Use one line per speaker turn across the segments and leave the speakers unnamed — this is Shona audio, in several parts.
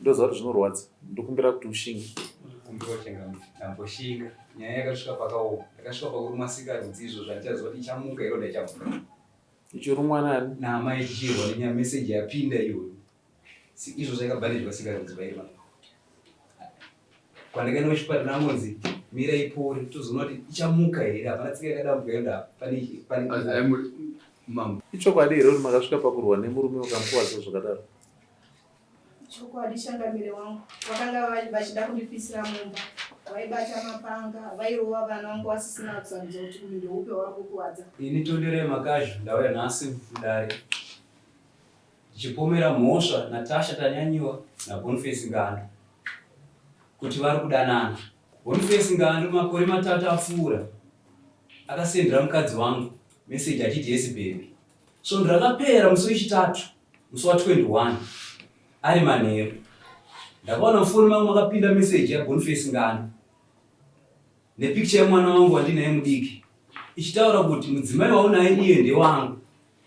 Ndoziva kuti zvinorwadza. Ndokumbira kuti ushinge.
Kumbira uchenga ndamboshinga. Nyaya yakasvika pakaoma. Ndakasvika pakurumwa sikarudzi izvo zvandichaziva kuti ichamuka here ndaichamuka.
Ichirumwa nani?
Naamai tichirwa nenyaya message yapinda iyoyo. Izvo zvakabhandejwa sikarudzi pairi pano. Kwandakaenda kuchipatara ndangonzi mira ipore tozoona kuti ichamuka here hapana tsika yakadambuka yonda pane pane
mambo. Ichokwadi here kuti makasvika pakurwa nemurume ukamukuvadza zvakadaro?
Chokwadi changamire wangu, vakanga vachida kundipisira mumba, vaibata mapanga, vairova vana vangu vasisina kusarudza kuti uyu ndeupe wavakukuvadza.
Ini Tonderai Makazhu ndauya nhasi mudare ndichipomera mhosva Natasha Tanyanyiwa naBoniface Ngandu kuti vari kudanana. Boniface Ngandu makore matatu apfuura akasendera mukadzi wangu meseji achiti yes baby. Svondo rakapera musi weChitatu musi wa 21 ari manheru ndakaona mufoni mangu makapinda meseji yaBoniface Ngandu nepikicha yemwana wangu wandinaye mudiki ichitaura kuti mudzimai waunaye iye ndewangu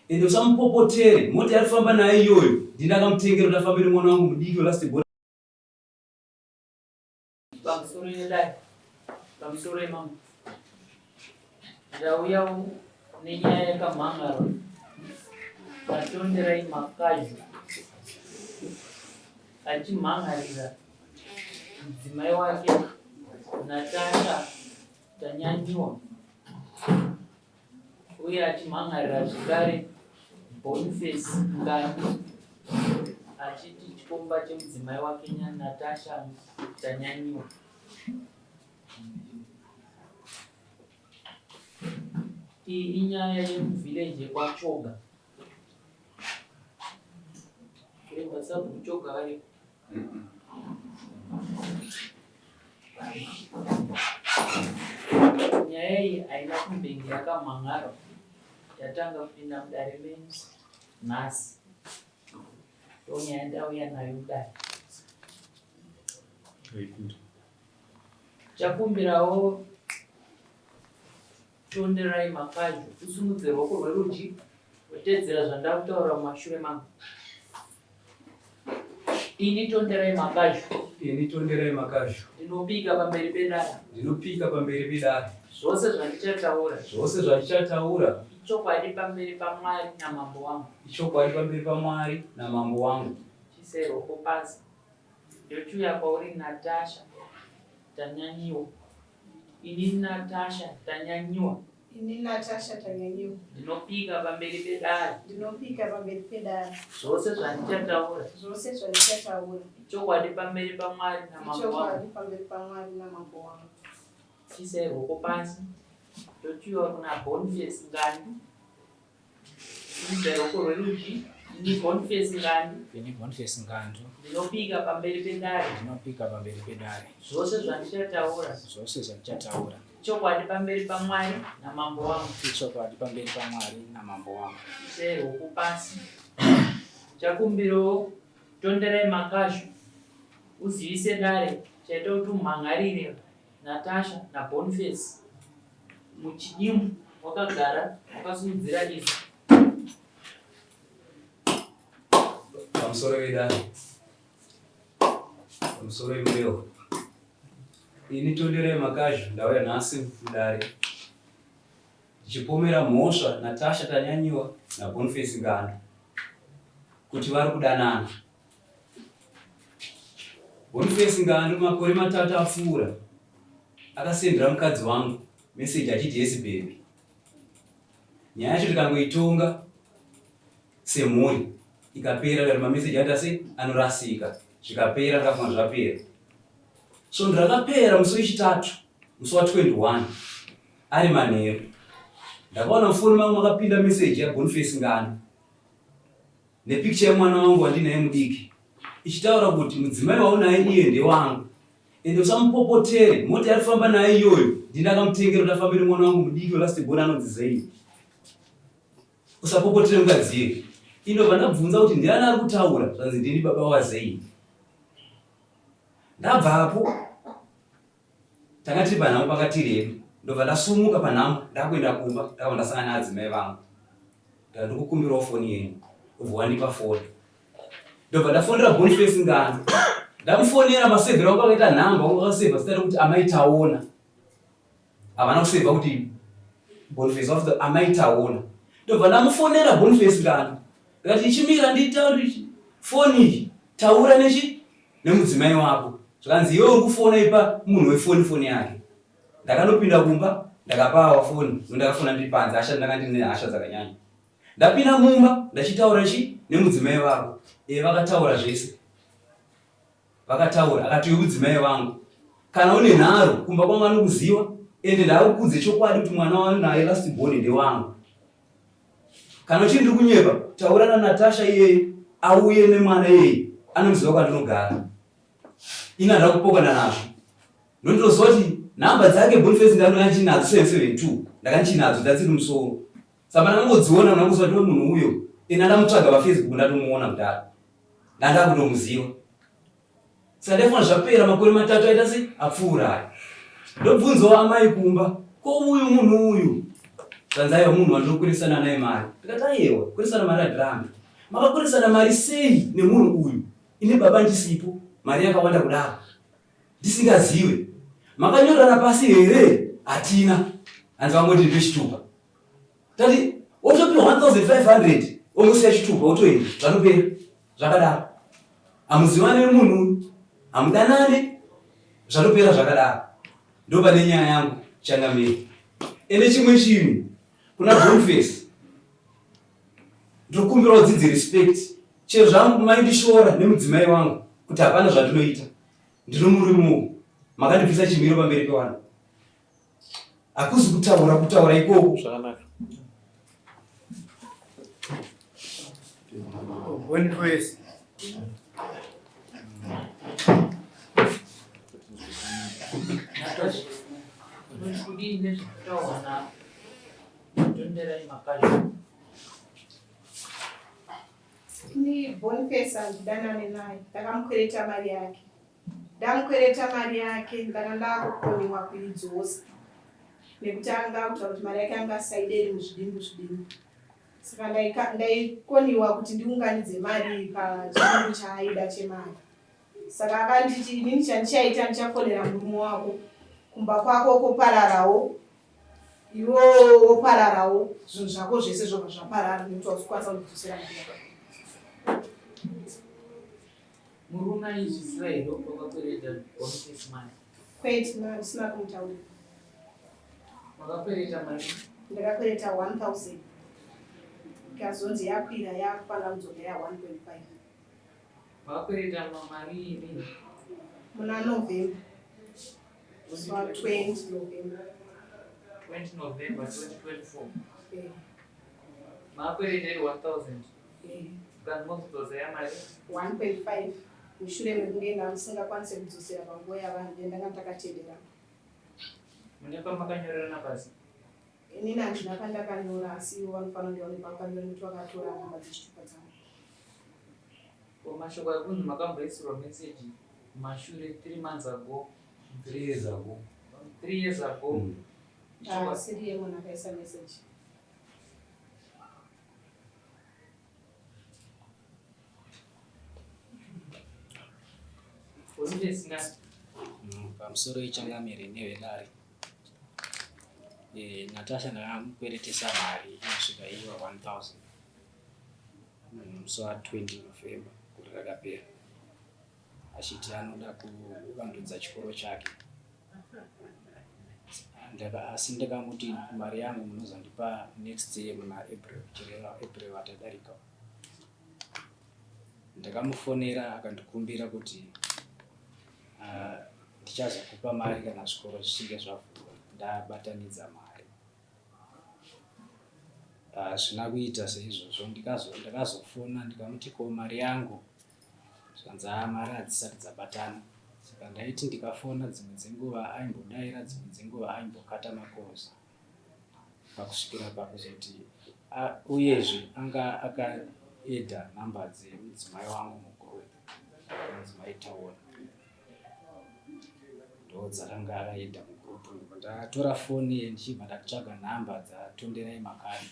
ende usamupopotere mota yari kufamba naye iyoyo ndini ndakamutengera kuti afambe nemwana wangu mudiki welast born.
Pamusoro yedare, pamusoro yemambo, ndauya nenyaya yakamhan'arwa naTonderai Makazhu achimhan'arira mudzimai wake Natasha Tanyanyiwa uye achimhan'arira zvekare Boniface Ngandu achiti chikomba chemudzimai wake Natasha Tanyanyiwa. Iyi inyaya yemuvillage yekwaChoga. Kuremba sabhuku Choga varipo. Nyaya iyi haina kumbenge yakamhan'arwa, yatanga kupinda mudare menyu nhasi. Ndonyaya yandauya nayo mudare. Chakumbirawo Tonderai Makajo usimudze ruoko rwerudyi wotedzera zvandakutaura mumashure mangu. Ini Tonderai Makajo.
Ini Tonderai Makajo.
Ndinopika pamberi pedare.
Ndinopika pamberi pedare.
Zvose zvandichataura.
Zvose zvandichataura.
Ichokwadi pamberi paMwari namambo wangu.
Ichokwadi pamberi paMwari namambo wangu.
Chiisai ruoko pasi. Ndochiuya kwauri Natasha Tanyanyiwa. Ini Natasha Tanyanyiwa.
Ini Natasha Tanyanyiwa.
Ndinopika pamberi pedare.
Ndinopika pamberi pedare.
Zvose zvandichataura.
Zvose zvandichataura.
Ichokwadi pamberi paMwari namambo wangu.
Ichokwadi pamberi paMwari namambo wangu.
Chiisai ruoko pasi. Ndochiwa kuna Boniface Ngandu. Simudza ruoko rwerudyi. Ini Boniface Ngandu.
Ini Boniface Ngandu.
Ndinopika pamberi pedare.
Ndinopika pamberi pedare.
Zvose zvandichataura.
Zvose zvandichataura.
Ichokwadi pamberi paMwari namambo wangu.
Ichokwadi pamberi paMwari namambo wangu.
Isai ruoko pasi. Chakumbirawo tonderai makashu uzivise dare chaita kuti umhan'arire Natasha naBoniface muchidimbu wakagara wakasimudzira izwi.
Pamusoro vedare, pamusoro yemurewa, ini Tonderai Makazhu ndauya nhasi mudare ndichipomera mhosva Natasha Tanyanyiwa naBoniface Ngandu kuti vari kudanana. Boniface Ngandu makore matatu apfuura akasendera mukadzi wangu message achiti yes baby. Nyaya yacho tikangoitonga semhuri ikapera kati mameseji aita sei anorasika zvikapera ndakafunga zvapera. Svondo rakapera musi wechitatu musi wa 21 ari manheru ndakaona mufoni mangu makapinda meseji yaBoniface Ngandu Nepicture yemwana wangu wandinaye mudiki ichitaura kuti mudzimai waunaye iye ndewangu ende usamupopotere mota yari kufamba naye iyoyo ndini ndakamutengera kuti afambe nemwana wangu mudiki welast born anonzi Zain usapopotere mukadzi iye indobva ndabvunza kuti ndiani ari kutaura zvanzi ndini baba waZain ndabvapo Tanga tiri panhamo panga tiri hedu ndobva ndasumuka panhamo ndakuenda kumba ndakabva ndasangana neadzimai vangu ndikati ndikukumbirawo foni yenyu ubva wandipa foni ndobva ndafonera Boniface Ngano. Ndamufonera masevhero angu akaita nhamba wangu akasevha zita rekuti amai Taona. Havana kusevha kuti Boniface vafuta amai Taona. Ndobva ndamufonera Boniface Ngandu. Ndikati ichimira nditauri foni iyi taura nechi nemudzimai wako. Zvikanzi iwe uri kufona ipa munhu wefoni foni yake. Ndakanopinda kumba ndakapawa foni ndakafona ndiri panze hasha ndanga ndine hasha dzakanyanya. Ndapinda mumba ndachitaura chi nemudzimai vako. E vakataura zvese. Vakataura akati uyu mudzimai vangu. Kana une nharo kumba kwangu anokuziva ende ndakukudze chokwadi kuti mwana wanu naye last born ndewangu. Kana uchiri ndiri kunyepa taura na Natasha iyeye auye nemwana iyeye anomuziva kwandinogara. Ini handina kupokana nazvo. Ndondoziva kuti nhamba dzake Boniface ndanga ndichinadzo 772 ndanga ndichinadzo dzadziri musoro. Saka pandangodziona ndakuziva kuti munhu uyo ini ndamutsvaga paFacebook ndatomuona kudhara. Ndanga kutomuziva. Saka ndaifunga zvapera makore matatu aita sei apfuura aya. Ndobvunzawo amai kumba ko uyu munhu uyu zvanzi aiwa munhu wandinokweresana naye mari. Ndikati aiwa kweresana mari handirambi. Makakweresana mari sei nemunhu uyu ini baba ndisipo mari yakawanda kudaro ndisingazive. Makanyorerana pasi here? Hatina. Hanzi vangoti ndipe chitupa. Tati wotopiwa 1500 wongosiya chitupa wotoenda zvatopera zvakadaro. Hamuzivane nemunhu uyu, hamudanane zvatopera zvakadaro. Ndopane nyaya yangu changamire. Ende chimwe chinhu kuna Boniface ndokumbirawo dzidzi respect chero zvangu maindishora nemudzimai wangu kuti hapana zvandinoita ndiri murume uyu makandibvisa chimiro pamberi pevanhu hakuzi kutaura kutaura ikoko
zvakanaka
Boniface.
Kudii nezvekutaurwa naTonderai Makazhu?
Ini Boniface handidanane naye, ndakamukwereta mari yake. Ndamukwereta mari yake ndanga ndakukoniwa kuidzosa nekuti anga akutaura kuti mari yake anga asaide iri muzvidimbu zvidimbu. Saka ndaikoniwa kuti ndiunganidze mari iyi pachidimbu chaaida chemari. Saka akanditi inini chandichaita ndichafonera murume wako kumba kwako kopararawo iwe wopararawo zvinhu zvako zvese zvobva zvaparara nekuti wauzokwanisa kundidzosera mari yako.
Murume aizviziva here kuti wakakwereta Boniface mari?
Kwete, ndisina kumutaurira.
Wakakwereta mari?
Ndakakwereta 1000 ikazonzi yakwira yakufanira kudzoka ya 1.5.
Wakakwereta mari rini?
Muna November. Musi wa 20 November.
20 November 2024.
Eh.
Makwereta iri 1000.
Eh.
Kanti mozodzosa yamari?
1.5 mushure mekunge ndamusingakwanise kudzosera panguva yavanhu ndanga ndakatenderana.
Mune pamakanyorerana pasi?
Inini handina pandakanyora asi ivo vanofanira kunge vane pavakanyora nekuti vakatora nhamba dzechitupa dzangu.
Ko mashoko ekunzi makamboisirwa message kumashure 3 months ago.
3 years ago.
3 years ago.
Ah, siriye munhu akaisa message.
Pamusoro yechangamire nevedare. Eh, Natasha ndakamukweretesa mari inosvika iyo 1000 musi wa 20 November gore rakapera achiti anoda kuvandudza chikoro chake. Asi ndakamuti mari yangu munozondipa next year muna April, chireva April atadarika. Ndakamufonera akandikumbira kuti ah, ndichazokupa mari kana zvikoro zvichinge zvavhurwa ndabatanidza mari. Hazvina kuita seizvozvo ndakazofona ndikamuti ko mari yangu zvikanzi haa mari hadzisati dzabatana saka ndaiti ndikafona dzimwe dzenguva aimbodaira dzimwe dzenguva aimbokata macalls pakusvikira pakuzoti uyezve anga akaedha number dzemudzimai wangu mugroup mudzimai Taona ndodzakanga akaedha mugroup ndatora foni ndichibva ndatsvaga nhamba dzaTonderai Makari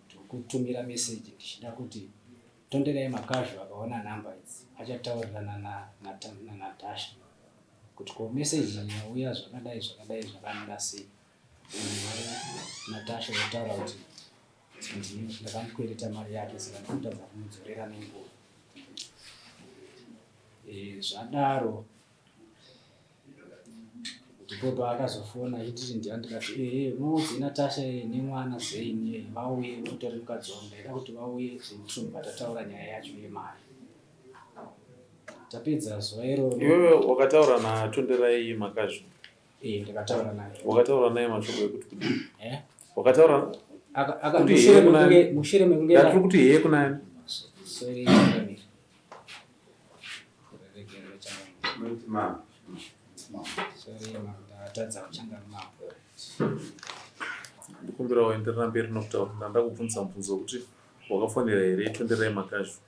ndokutumira message ndichida kuti. Tonderai Makazhu akaona nhamba idzi achataurirana naNatasha kuti ko meseji yauya zvakadai zvakadai zvakamira sei. Natasha otaura kuti ndakamukwereta mari yake saka ndikutadza kumudzorera nenguva. Eh, zvadaro ndipo paakazofona achititi ndiani ndikati ehe muudze Natasha eh, nemwana Zain eh, vauye utori mukadzi wangu ndaida kuti vauye tobva tataura nyaya yacho yemari tapedza zuva iroro
Iwewe wakataura naTonderai Makazhu?
Eh, ndakataura naye.
Wakataura naye mashoko ekuti kudii?
Eh?
Wakataura
Aka aka
Kuti
mushure
heye kuna
mekunge mushure mekunge
Ndatiri kuti heye kunani?
Sorry, changamire. Regerero changamire.
Mama.
Sorry, mama, ndatadza kuchangamira.
Ndikumbira waenderera mberi nokutaura. Ndanda kubvunza mubvunzo wekuti wakafonera here Tonderai Makazhu?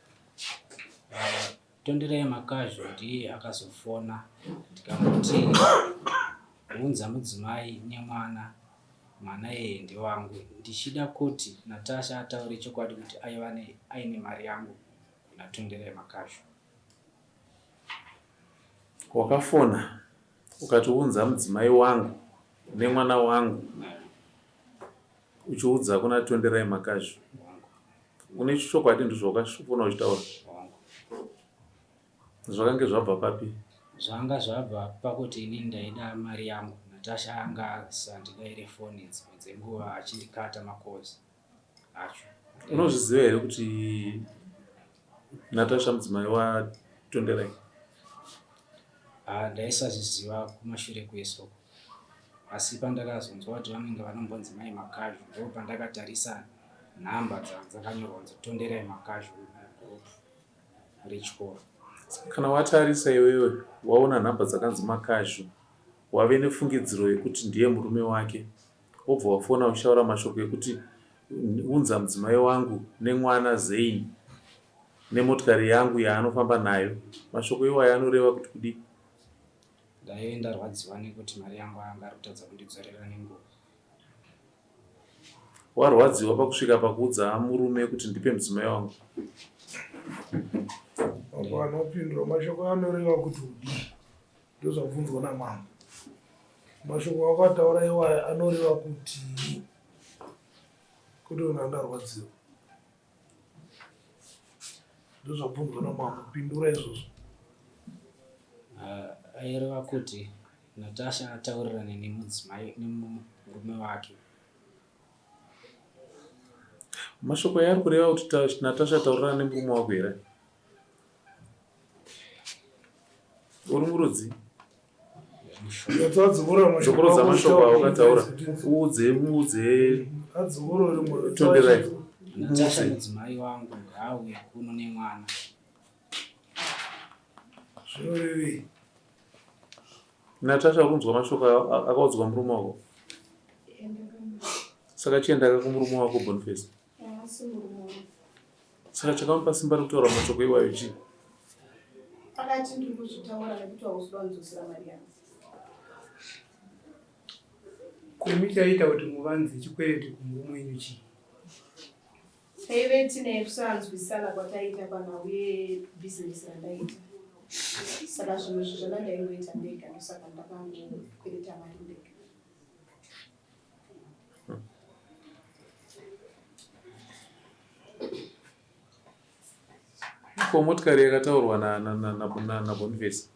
Ah, Tonderai Makazhu ndiye akazofona ndikamuti unza mudzimai nemwana, mwana iyeye ndewangu ndichida kuti Natasha ataure chokwadi kuti aiva aine mari yangu kuna Tonderai Makazhu.
Wakafona ukati unza mudzimai wangu nemwana wangu uchiudza kuna Tonderai Makazhu. Une chokwadi ndizvawakafona uchitaura? Zvakange zvabva papi?
Zvanga zvabva pakuti inini ndaida mari yangu Natasha anga asandidaire foni dzimwe dzenguva achindikata macalls acho.
Unozviziva here kuti Natasha mudzimai waTonderai?
Ah, ndaisazviziva kumashure kwese uko asi pandakazonzwa kuti vanenge vanombonzi mai Makazhu ndo pandakatarisa nhamba dzakanyorwa kunzi Tonderai Makazhu group rechikoro.
Kana watarisa iwewe waona nhamba dzakanzi Makazhu wave nefungidziro yekuti ndiye murume wake wobva wafona uchitaura mashoko ekuti unza mudzimai wangu nemwana Zein nemotikari yangu yaanofamba nayo. Mashoko iwayo anoreva kuti kudii?
Ndaive ndarwadziwa nekuti mari yangu anga ari kutadza kundidzorera nenguva.
Warwadziwa pakusvika pakuudza murume kuti ndipe mudzimai wangu?
Mambo anopindura mashoko anoreva kuti udii? Ndozvabvunzwa namambo. Mashoko awakataura iwaya anoreva kuti kuti una ndarwadziwa. Ndozvabvunzwa namambo. Pindura izvozvo.
Ah, aireva kuti Natasha ataurirane nemudzimai nemurume wake.
Mashoko aya ari kureva kuti Natasha taurirana nemurume wako here? Uri murudzi? Dzokorodza mashoko awakataura uudze muudze Tonderai.
Natasha mudzimai wangu ngaauye kuno nemwana.
Zvinorevei?
Natasha uri kunzwa mashoko akaudzwa murume wako? Saka chiendaka kumurume wako Boniface. Saka chakamupa simba rekutaura mashoko iwayo chii?
Akati ndiri kuzvitaura nekuti hausi kuda kundidzosera mari yangu.
Komi chaiita kuti muvanze chikwereti kumurume wenyu chii?
Taive tine kusanzwisana kwataiita panhau yebhizinesi randaiita. Saka zvimwe zvinhu zvanda ndaingoita ndega ndosaka ndakangokwereta mari ndega.
Ko motikari yakataurwa naBoniface?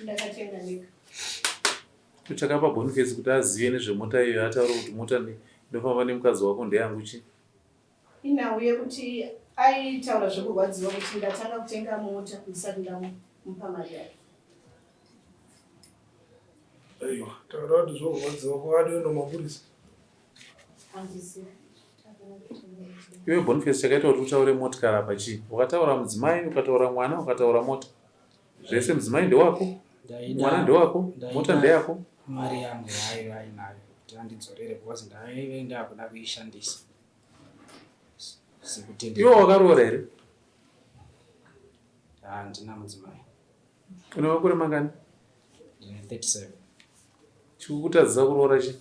Ndakatenga ndega.
Chakapa Boniface kuti azive nezvemota iyoyo ataure kuti mota inofamba nemukadzi wako ndeyangu chii?
Inhau yekuti aitaura zvekurwadziwa kuti ndatanga kutenga mota ndisati ndamupa mari yake.
Aiwa, taura kuti zvorwadziwa kwakadii mapurisa.
Handizivi.
Iwe Boniface chakaita kuti utaure motikari apa chii? Wakataura mudzimai, ukataura mwana, ukataura mota. Zvese mudzimai ndewako, mwana ndewako, mota ndeyako.
Mari yangu yaaive ainayo kuti andidzorere because ndaive ndakuda kuishandisa. Sekutendera.
Iwe wakaroora here?
Handina mudzimai.
Une makore mangani?
Ndine 37.
Chikukutadzisa kuroora chii?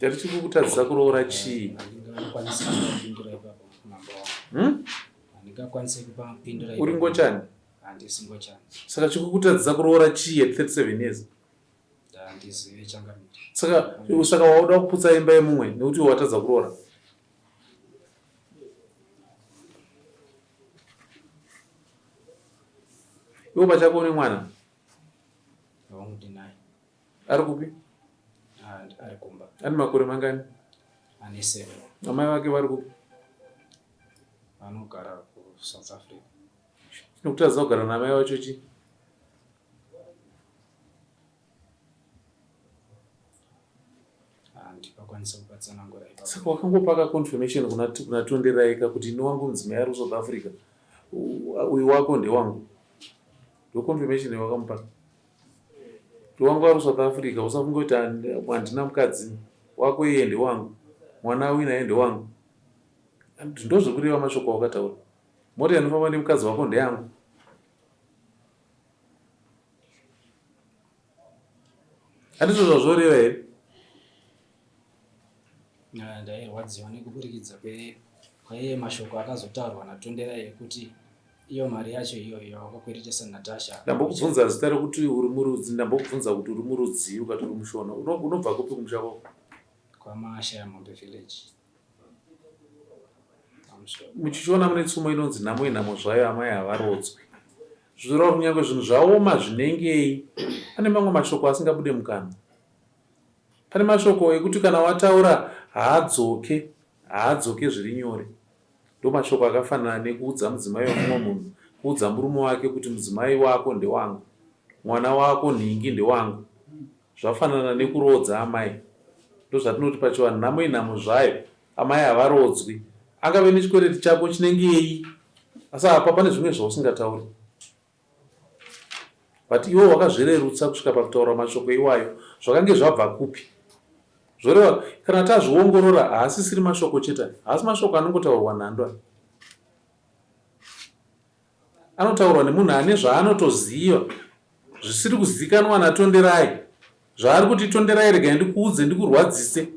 Ndati chikukutadzisa kuroora chii?
Handingakwanisi kupindura ipapo mambo wangu.
Hmm?
Handingakwanisi kupindura
Uri ngochani?
Handisi ngochani.
Saka chikukutadzisa kuroora chii at 37 years?
Handizive changamire.
Saka saka wauda kuputsa imba yemumwe nekuti watadza kuroora? Iwe pachako une mwana?
Hongu ndinaye.
Ari kupi?
Ari kumba.
Ane makore mangani?
Ane 7.
Amai vake vari kupi?
Vanogara kuSouth Africa.
Chinokutadzisa kugara naamai vacho chii?
Handikakwanisa kupatsanangura ipapo.
Saka wakangopaka confirmation kuna kuna Tonderai ka kuti ini wangu mudzimai ari kuSouth Africa. Uyu wako ndewangu. Ndo confirmation yawakamupa. Kuti wangu ari kuSouth Africa usafunge kuti handina mukadzi. Wako iye ndewangu. Mwana uinaye ndewangu. Ndozvekureva mashoko awakataura. Mota inofamba nemukadzi wako ndeyangu. Handizvo zvazvoreva here?
Ndairwadziwa nekuburikidza kwaiye mashoko akazotaurwa naTonderai ekuti iyo mari yacho iyoyo yawakakweretesa Natasha.
Ndambokubvunza zita rekuti uri murudzi, ndambokubvunza kuti uri murudzii ukati uri muShona. Unobva kupi kumusha kwako?
KwaMashayamombe village.
Muchishona mune tsumo inonzi nhamo inhamo zvayo amai havarodzwi. Zvinoreva kuti kunyange zvinhu zvaoma zvinengei, pane mamwe mashoko asingabude mukanwa. Pane mashoko ekuti kana wataura haadzoke, haadzoke zviri nyore. Ndomashoko akafanana nekuudza mudzimai wemumwe munhu, kuudza murume wake kuti mudzimai wako ndewangu, mwana wako nhingi ndewangu. Zvafanana nekuroodza amai. Ndozvatinoti pachivanhu nhamo inhamo zvayo, amai havaroodzwi. Angave nechikwereti chako chinengei asi apa pane zvimwe zvausingatauri. But iwe wakazvirerutsa kusvika pakutaura mashoko iwayo zvakange zvabva kupi? Zvoreva kana tazviongorora haasisiri mashoko chete aya. Haasi mashoko anongotaurwa nhando aya. Anotaurwa nemunhu ane zvaanotoziva zvisiri kuzikanwa naTonderai. Zvaari kuti Tonderai regai ndikuudze ndikurwadzise.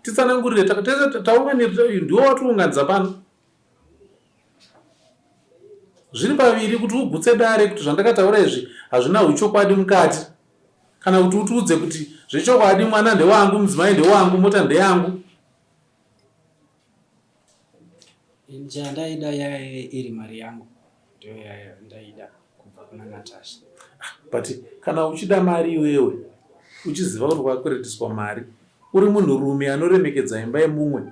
Titsanangurire tese taunganira ndiwe watiunganidza pano. Zviri paviri kuti ugutse dare kuti zvandakataura izvi hazvina huchokwadi mukati kana kuti utiudze kuti zvechokwadi mwana ndewangu, mudzimai ndewangu, mota ndeyangu.
Chandaida yaive iri mari yangu ndiyo yandaida kubva kuna Natasha.
But kana uchida mari iwewe uchiziva kuti wakwereteswa mari uri munhurume anoremekedza imba yemumwe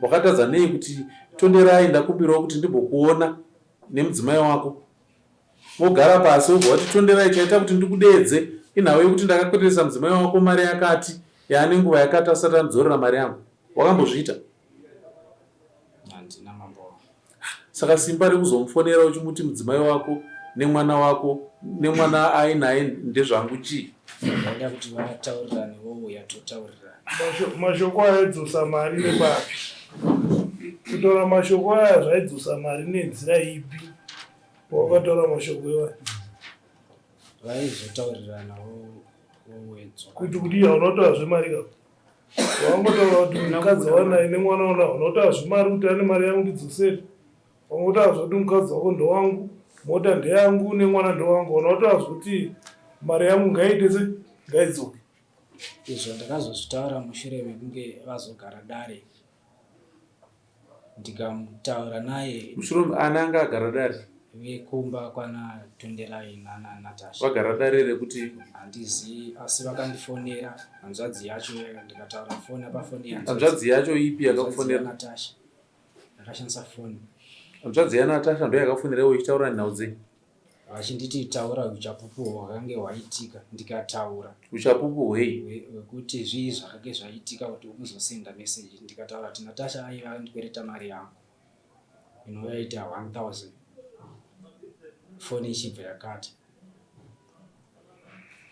wakatadza nei kuti Tonderai ndakumbirawo kuti ndimbokuona nemudzimai wako Wogara pasi wobva wati Tonderai chaita kuti ndikudeedze inhau yekuti ndakakweretesa mudzimai wako mari yakati yaane nguva yakati asati andidzorera mari yangu. Wakambozviita?
Handina mambo wangu.
Saka simba rekuzomufonera uchimuti mudzimai wako nemwana wako nemwana ainaye ndezvangu chii?
Ndaida kuti vataurirane vouya totaurirana.
Mashoko aidzosa mari nepapi? Kutaura mashoko aya zvaidzosa mari nenzira ipi? Pawakataura mashoko iwaya
vaizotaurirana wowedzwa
kuti kudii haunotaura zvemari ka wangotaura kuti mukadzi wanaye nemwana wana unotaura zvemari kuti ane mari yangu ndidzosere wangotaura zvekuti mukadzi wako ndewangu mota ndeyangu nemwana ndewangu unotaura zvekuti mari yangu ngaiite se ngaidzoke
izvo ndakazozvitaura mushure mekunge vazogara dare ndikamutaura naye
Mushure ani anga agara dare?
Vekumba kwana Tonderai nana Natasha.
Vagara dare rekuti?
Handizivi asi vakandifonera hanzvadzi yacho ndikataura foni pafoni
yanzvadzi. Hanzvadzi yacho ipi yakakufonera?
Natasha. Ndakashandisa foni.
Hanzvadzi yaNatasha ndiyo yakakufonera iwe uchitaura nhau dzei?
Vachinditi taura uchapupu hwakange hwaitika ndikataura.
Uchapupu hwei?
Hwekuti zvii zvakange zvaitika kuti uzosenda message ndikataura kuti Natasha aiva andikwereta mari yangu inouya yaita 1000 foni ichibva yakata.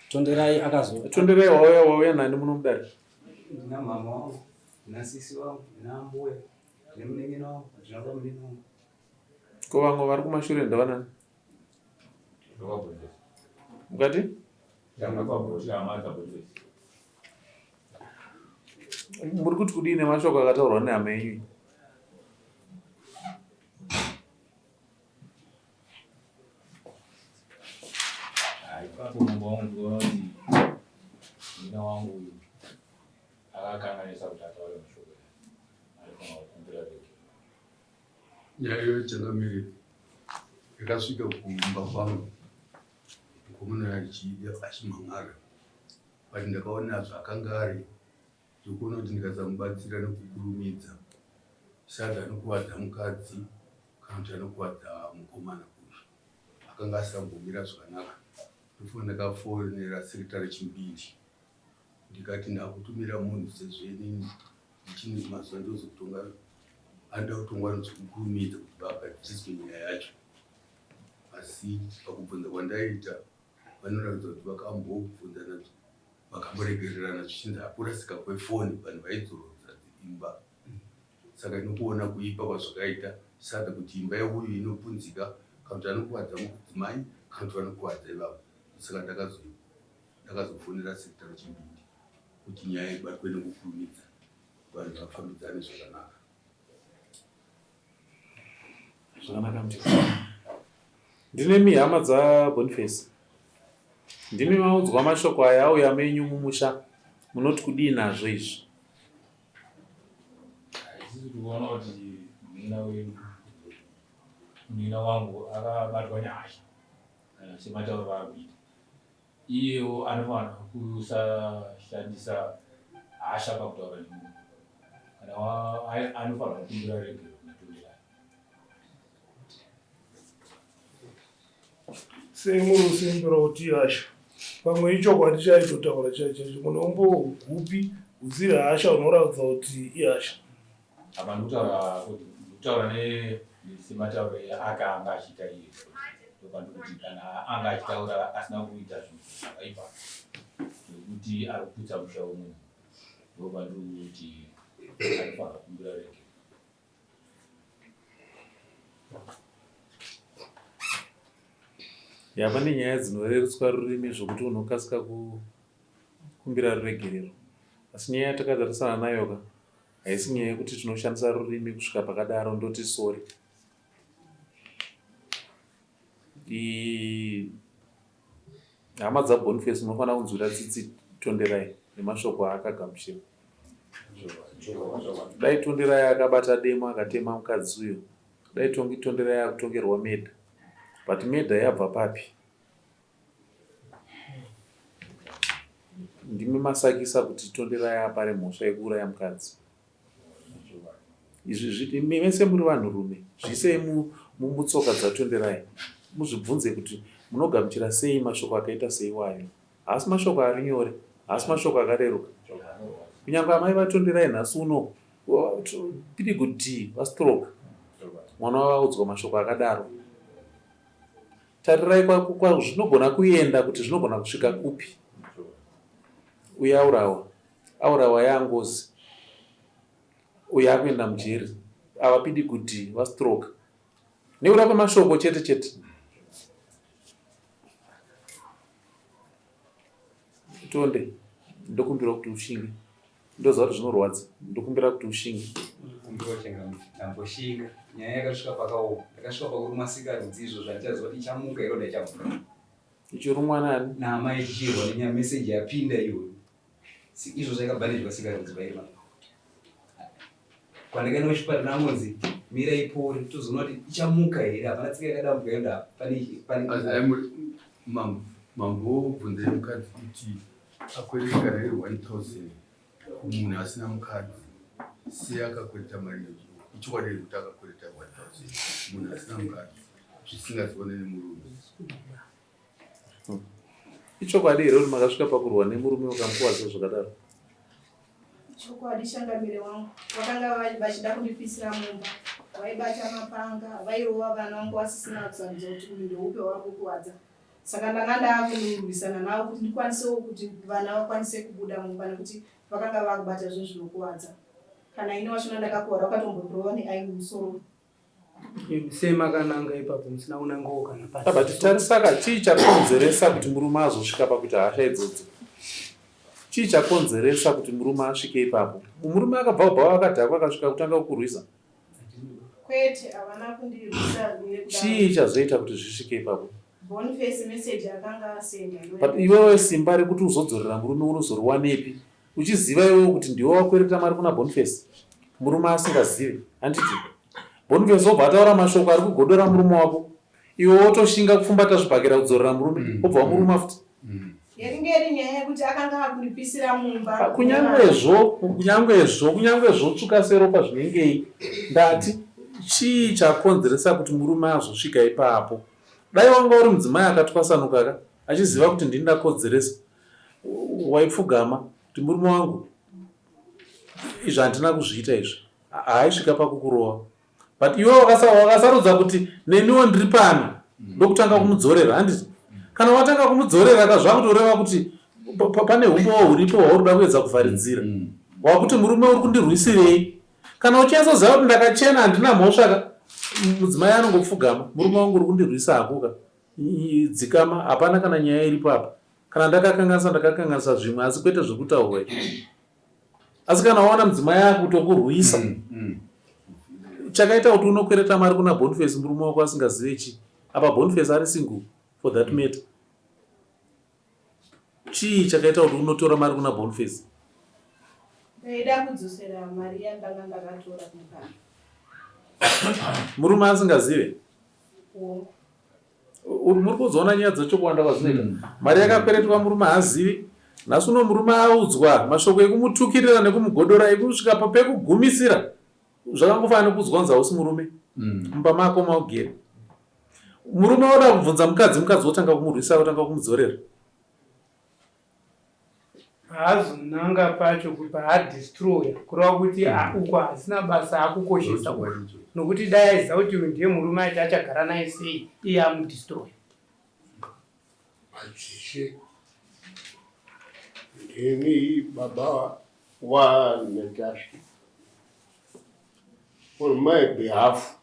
Tonderai akazo
Tonderai wauya wauya nani muno mudare?
Ndina mama wangu, ndina sisi wangu, ndina ambuya, ndine munin'ina wangu, ndina bamunini wangu.
Ko vamwe vari kumashure ndavanani? Mukati? Muri kuti kudii nemashoko akataurwa nehama yenyu?
Ipapo mambo wangu ndikuona kuti munin'ina wangu uyu akakanganisa kuti ataure mashoko aya anofanira kukumbira regerero.
Nyaya iyoyo changamire yakasvika kumba kwangu mukomana achimhan'ara but ndakaona zvaakanga ari zvekuona kuti ndikasamubatsira nekukurumidza sadza anokuvadza mukadzi kana kuti anokuvadza mukomana uyu akanga asambomira zvakanaka ndofunga ndakafonera sekretary Chimbindi ndikati ndakutumira munhu sezvo inini ndichine mazuva ndozokutonga anoda kutongwa zvekukurumidza kuti vagadziriswe nyaya yacho asi pakubvunza kwandaiita vanoratidza kuti vakambobvunzana vakamboregererana zvichinzi akurasika kwefoni vanhu vaidzorodza imba saka inokuona kuipa kwazvakaita sada kuti imba yeuyu inopunzika kana kuti anokuvadza mudzimai kana kuti vanokuvadza ivavo saka ndakazofonera sekitaro Chimbindi kuti nyaya ibatwe nekukurumidza vanhu vafambidzane zvakanaka.
Zvakanaka mutete. Ndinemi hama dzaBoniface. Ndimi maudzwa mashoko aya auya menyu mumusha munoti kudii nazvo izvi?
Isusu tikuona kuti munin'ina wedu munin'ina wangu akabatwa nehasha sematauriro aari kuita. Iyewo anofanira kusashandisa hasha pakutaura nemunhu. Kana anofanira kukumbira ruregerero kuna Tonderai.
Sei muri kusimbira kuti ihasha? Pamwe ichokwadi chaaitotaura chaicho chaicho. Mune umbowo hupi husiri hasha hunoratidza kuti ihasha?
Apa ndikutaura kuti ndikutaura sematauriro ake anga achiita iye ndopandikuti kana anga achitaura asina kuita zvinhu zvakaipa zvekuti ari kuputsa musha wemunhu ndopandikuti anofanira kukumbira rege.
Ya pane nyaya dzinorerutswa rurimi zvokuti unokasika kukumbira ruregerero asi nyaya yatakatarisana nayo ka haisi nyaya yekuti tinoshandisa rurimi kusvika pakadaro ndoti sorry hama dzaBoniface munofanira kunzwira tsitsi Tonderai nemashoko aakagamuchira. Dai Tonderai akabata demo akatema mukadzi uyo, dai Tonderai akutongerwa murder. But murder yabva papi? Ndimi masakisa kuti Tonderai apare mhosva yekuuraya mukadzi. Izvi mese muri vanhurume, zviisei mutsoka dzaTonderai muzvibvunze kuti munogamuchira sei mashoko akaita seiwayo. Haasi mashoko ari nyore, haasi mashoko akareruka. Kunyangwe amai vaTonderai nhasi uno pidigu dhii vastroke mwana wavo audzwa mashoko akadaro. Tarirai kwazvinogona kuenda kuti zvinogona kusvika kupi. Uye aurawa, aurawa yaangozi. Uye akuenda mujeri. Ava pidigu dhii vastroke nekuda kwemashoko chete chete. Tonde, ndokumbira kuti ushinge. Ndoziva kuti zvinorwadza. Ndokumbira kuti ushinge.
Kumbira uchenga ndamboshinga. Nyaya yakasvika pakaoma. Ndakasvika pakurumwa sikarudzi izvo zvandichaziva kuti ichamuka here ndaichamuka.
Ichirumwa nani?
Naamai ichichirwa nenyaya message yapinda iyoyo. Izvo zvakabhandejwa sikarudzi pairi Kwandakaenda kuchipatara ndangonzi mira ipore tozoona kuti ichamuka here hapana tsika yakadambuka yonda pane pane
Mambo wobvunzai mukadzi kuti akwereta kana iri 1000 kumunhu asina mukadzi sei akakwereta mari iyoyo ichokwadi here kuti akakwereta 1000 munhu asina mukadzi zvisingaziwane nemurume.
Ichokwadi here kuti makasvika pakurwa nemurume ukamukuvadza zvakadaro?
Chokwadi changamire wangu, vakanga vachida kundipisira mumba. Vaibata mapanga, vairova vana vangu vasisina kusarudza kuti uyu ndeupi wavari kukuvadza. Saka ndanga ndakunorwisana navo kuti ndikwanisewo kuti vana vakwanise kubuda mumba nekuti vakanga vakubata zvinhu zvinokuvadza. Kana ini wachona ndakakuvara vakatombondirova neaini musoro.
Semakananga ipapo musina kunangawo kana pasi.
But tarisaka chii chakonzeresa kuti murume azosvika pakuita hasha idzodzo? Chii chakonzeresa kuti murume asvike ipapo? Murume akabva kubva akadhakwa akasvika kutanga kukurwisa.
Kwete, havana kundirwisa nekudaro.
Chii chazoita kuti zvisvike ipapo?
Boniface message akanga asenda.
But iwewe simba rekuti uzodzorera murume unozoriwanepi uchiziva iwewe kuti ndiwe wakwereta mari kuna Boniface murume asingazive handiti? Boniface obva ataura mashoko ari kugodora murume wako iwe wotoshinga kupfumbata zvibhakera kudzorera murume mm. obva wamuruma futi
mm. Yainge iri nyaya yekuti akanga akundipisira mumba.
Kunyangwezvo, kunyangwezvo, kunyangwe zvotsvuka seropa zvinengei, ndati chii chakonzeresa kuti murume azosvika ipapo? Dai wanga uri mudzimai akatwasanuka ka, achiziva kuti ndini ndakodzeresa, waipfugama kuti murume wangu izvi handina kuzviita izvi, haaisvika pakukurova. But iwe wakasarudza kuti neniwo ndiri pano ndokutanga kumudzorera, handiti? Kana watanga kumudzorera ka zvakutoreva kuti pane humbowo huripo hwauri kuda kuedza kuvharidzira. Wakuti murume uri kundirwisirei? Kana uchinyatsoziva kuti ndakachena handina mhosva ka, mudzimai anongopfugama, murume wangu uri kundirwisa hako ka, dzikama, hapana kana nyaya iripo apa. Kana ndakakanganisa ndakakanganisa zvimwe asi kwete zvekutaurwa izvi. Asi kana waona mudzimai akutokurwisa mm, mm. Chakaita kuti unokwereta mari kuna Boniface murume wako asingazive chii? Apa Boniface ari single for that matter. Chii chakaita kuti unotora mari kuna Boniface?
Ndaida kudzosera mari yandanga ndakatora kumukana.
Murume asingazive? Muri kuzoona nyaya dzacho kuwanda kwazvinoita. Mm. Mari yakakweretwa murume haazivi. Nhasi uno murume audzwa mashoko ekumutukirira nekumugodora ekusvika pekugumisira. Zvakangofanana nekuudzwa kunzi hausi murume. Mm. Mumba mako maugere. Murume oda kubvunza mukadzi, mukadzi wotanga kumurwisa wotanga kumudzorera.
Paazonanga pacho paadestroya kureva kuti mm. uko hasina basa akukoshesa nokuti dai aiziva kuti uyu ndiye murume aiti achagara naye sei iye amudestroya.
Madzishe ndini baba waNatasha on my behalf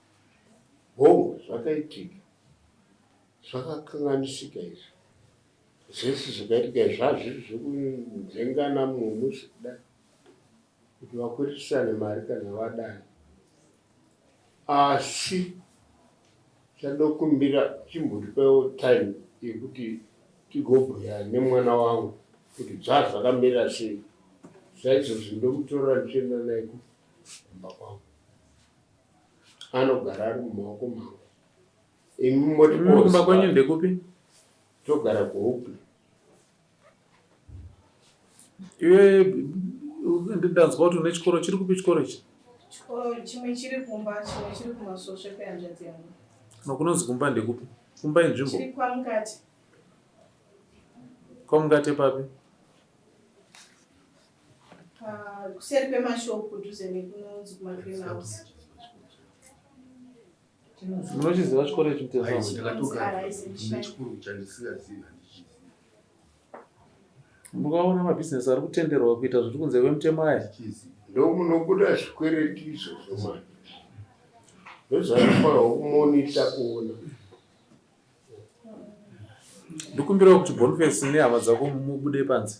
hongu zvakaitika zvakakanganisika izvi Zvese zvakaitika izvi zvazviri zvekunzvengana mumwe musi kudai kuti vakweretisane mari kana vadai asi chandokumbira chimbotipaiwo time yekuti tigobhuya nemwana wangu kuti zvazvakamira sei saizvozvi ndomutora ndichienda naye kumba kwangu anogara ari mumaoko mangu imi moti
kumba kwenyu ndekupi
Togara kuHopley.
Iwe ndanzwa kuti une chikoro chiri kupi chikoro ichi?
Chikoro chimwe chiri kumba, chimwe chiri kumasvosve kwehanzvadzi yangu.
No kunonzi kumba ndekupi? Kumba inzvimbo.
Chiri kwaMukati.
KwaMukati papi?
Kuseri kwemashop kudhuze nekunonzi kumagreen house.
Munochiziva chikoro ichi
Ndakatogara chandisingazivi handichizivi.
Mukaona mabhizinesi ari kutenderwa kuita zviri kunze kwemutemo aya.
Ndomunobuda zvikwereti izvozvo manje. Ndozvanofanirwa kumonita kuona.
Ndikumbirawo kuti Boniface nehama dzako mubude panze.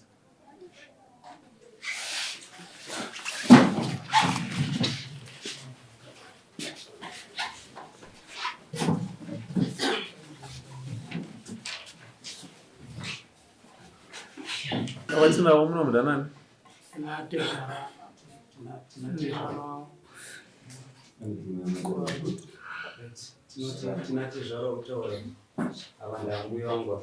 Vatinavo muno mudanani?
Tinatezvara kutaura ava ndambuya vangu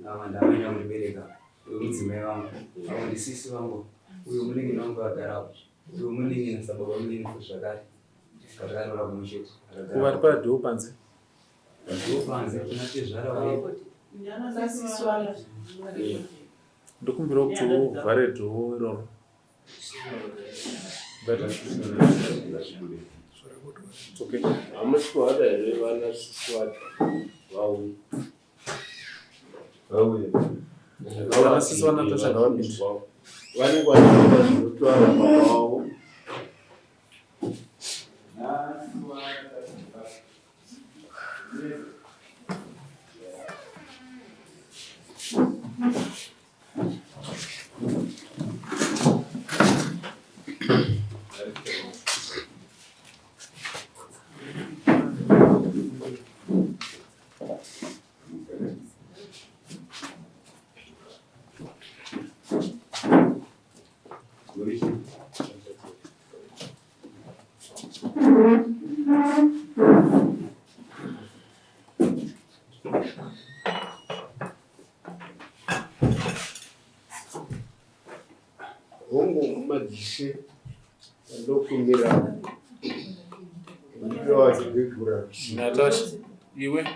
ava ndamai nyakundibereka uyu mudzimai vangu avo ndisisi vangu uyu munin'ina wangu agarapo uyu munin'ina sababa munini futi zvakare patakaroora kumwe chete
vari padhoo panze
padhoo panze tinatezvara varipo
Ndokumbirawo kuti uvhare dhoo iroro. Okay.
Hamusi kuvada here vana sisi vacho vauye?
Vauye.
Vana sisi vanaTasha ngavapinde.
Vanenge vachiita zvinotaura baba vavo. Hongu madzishe ndokumbira
Natasha iwe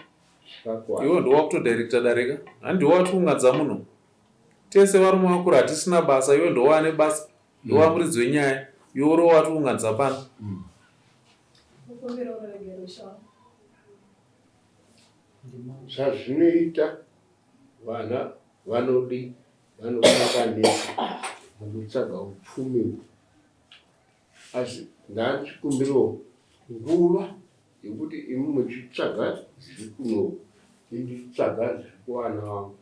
iwe ndowakutodirecta dareka handiwo watiungadza muno tese varume vakuru hatisina basa iwe ndowane basa ndowa muridzi wenyaya iwe uri watiungadza pano
Zvazvinoita vana vanodi vanokanganisa mukutsvaga upfumi uhu asi ndachikumbirawo nguva yekuti imi muchitsvaga zviri kuno ini ndichitsvaga zviri kuvana vangu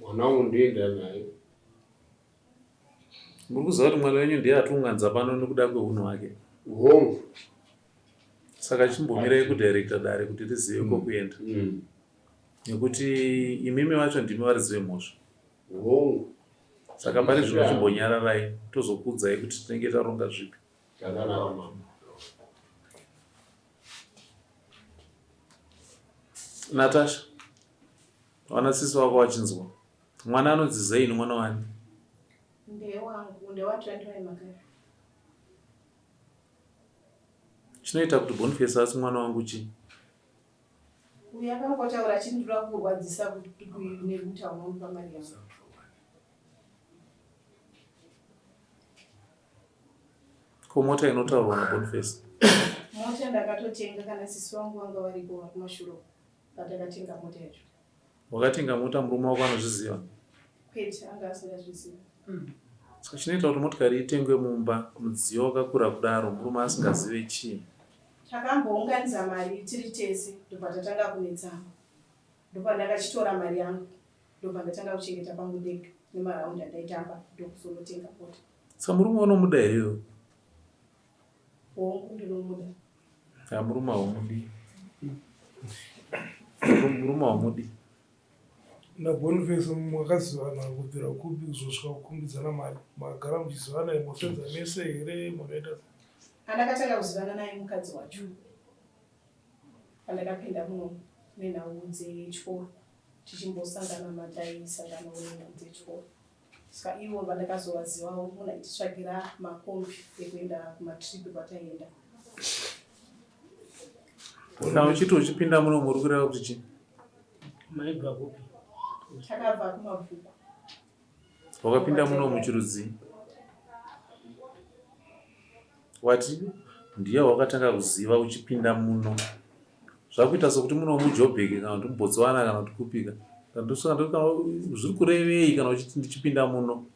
mwana wangu ndoenda naye.
Muri kuziva kuti mwana wenyu ndiye atiunganidza pano nekuda kwehunhu hwake?
Hongu.
Saka chimbomirai kudirector dare kuti rizive mm. kwekuenda mm. Nekuti imimi vacho ndimi varidzi vemhosva.
Hongu.
Saka pari zvino chimbonyararai tozokuudzai kuti tinenge taronga zvipi.
Zvakanaka mama.
Natasha, vana sisi vako vachinzwa. Mwana anonzi Zain mwana wani?
Ndewangu, ndewa 29 makare.
Chinoita kuti Boniface asi mwana wangu chii?
Uyu akangotaura achiti ndoda kukurwadzisa nekuti hauna kundipa mari yangu.
Ko mota inotaurwa naBoniface?
Mota ndakatotenga kana sisi vangu vanga variko vari kumashure uko patakatenga mota yacho.
Wakatenga mota murume wako anozviziva?
Kwete, anga asingazvizivi.
Saka chinoita kuti motikari itengwe mumba mudziyo wakakura kudaro murume asingazive chii?
Takambounganidza mari tiri tese ndobva tatanga kunetsana. Ndopandakachitora mari yangu ndobva ndatanga kuchengeta pangu ndega nemaraundi andaitamba ndokuzonotenga mota.
Saka murume unomuda here iwe?
Hongu ndinomuda.
Ha murume haumudi. Murume haumudi.
NaBoniface makazivana kubvira kupi kuzosvika kukumbidzana mari? Makagara muchizivana here mosenza mese here makaita sei?
Andakatanga kuzivana naye mukadzi wacho pandakapinda muno nenhau dzechikoro tichimbosangana mataisanganawo nenhau dzechikoro. Saka ivo vandakazovazivawo munhu aititsvagira makombi ekuenda kumatrip kwataienda.
Kana uchiti uchipinda muno muri kureva kuti chii?
Maibva kupi?
Takabva kumabvuku.
Wakapinda muno muchirudzii? Wati ndiye wakatanga kuziva uchipinda muno. Zvakuita sokuti muno muJoburg kana kuti muBotswana kana kuti kupika. Zviri kurevei kana uchiti ndichipinda muno?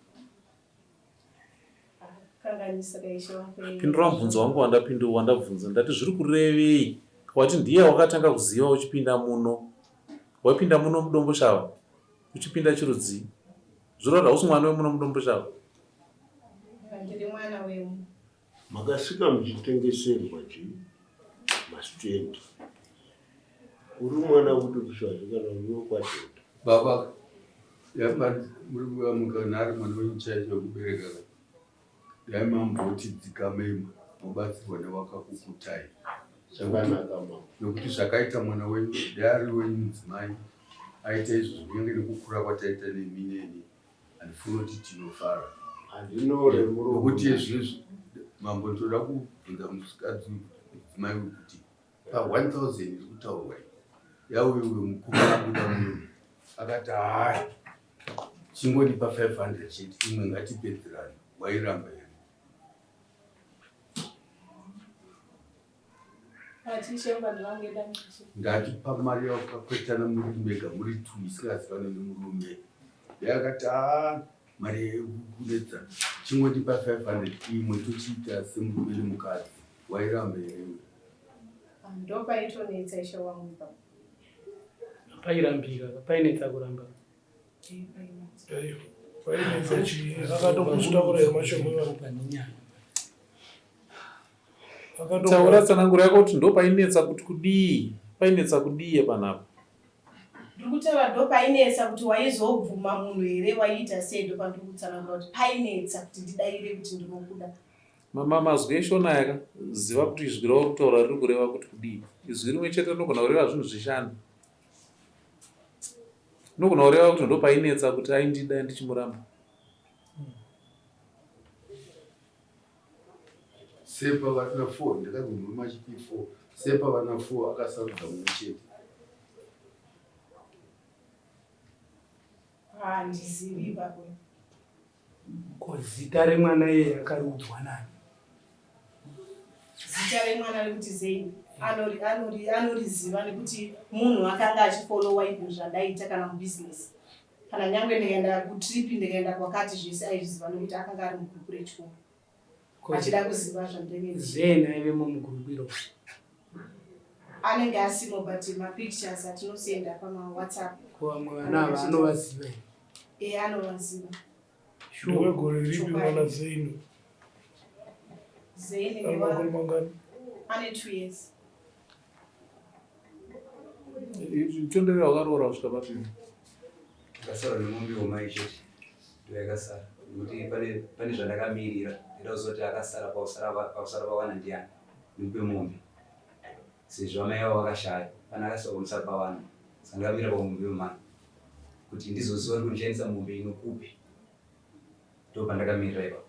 Pindura mubvunzo wangu wandapindura wandabvunza ndati zviri kurevei? Wati ndiye wakatanga kuziva uchipinda muno. Waipinda muno muDomboshava uchipinda chirudzii? Zvoreva kuti hausi mwana wemuno muDomboshava?
Ndiri mwana wemu.
Makasvika muchitengeserwa chii mastand uri mwana kuti kusvazve kana uri wekwadhota.
Baba yapa muri kuvamuka nari mwana wenyu chaicho wekubereka ka dai mamboti dzikamei mobatsirwa newakakukutai
Zvakanaka mama.
Nekuti zvakaita mwana wenyu dai ari wenyu mudzimai aita izvozvo kunyange nekukura kwataita nemi neni Handifungi kuti tinofara.
Handinore murume.
Nokuti izvezvi mambo ndoda kubvunza musikadzi mudzimai uyu kuti pa 1000 iri kutaurwa iyi yauye uyo mukuru abuda muno akati hayi chingondipa 500 chete imwe ngatipedzerane wairamba here? Ndati pamari yakakwetana muri mega muri two isingazivane nemurume yakati haa mari yekunetsa chingondipa 500 imwe tochiita semurume nemukadzi wairamba here
Ndopaitonetsa ishe wangu ipapo.
Pairambika, painetsa kuramba.
Aiwa. Painetsa chii? Akatombozvitaura here mashoko iwayo?
Taura tsananguro yako kuti ndopainetsa kuti kudii? Painetsa kudii panapa?
Ndiri kutaura ndopainetsa kuti waizobvuma munhu here waiita sei ndopandiri kutsanangura kuti painetsa kuti ndidaire kuti ndinokuda.
Mama mazwi eshona aya ka ziva kuti izwi rauri kutaura riri kureva kuti kudii. Izwi rimwe chete rinogona kureva zvinhu zvishanu. Rinogona kureva kuti ndopainetsa kuti aindida ndichimuramba.
Sepa vana 4 ndakanzwa murume achiti 4 sepa vana 4 akasarudza mumwe chete.
Handizivi ipapo.
Ko zita remwana iyeye akariudzwa nani?
Zita remwana rekuti Zain anoriziva nekuti munhu akanga achifolowa even zvandaiita kana mubusiness kana nyangwe ndikaenda kutrip ndikaenda kwakati zvese aizviziva nekuti akanga ari mugrupu rechikoro achida kuziva zvandinenge
Zain aivemo mugrupu iro
anenge asimo but mapictures atinosenda pamawhatsapp
ko vamwe vana ava anovaziva here?
E anovaziva.
Ndewegore ripi mwana Zain?
Zain
Ane makore mangani?
Ane 2 years.
Tondera wakaroora kusvika papi?
Ndakasara nemombe womai chete ndoyakasara nekuti pane pane zvandakamirira ndaida kuzoti akasara pausara pausara pawana ndiani ndimupe mombe sezvo amai vavo vakashaya pane akasara pamusara pawana saka ndakamira pamombe yomai kuti ndizoziva kuti ndichandisa mombe inokupi ndopandakamirira ipapo.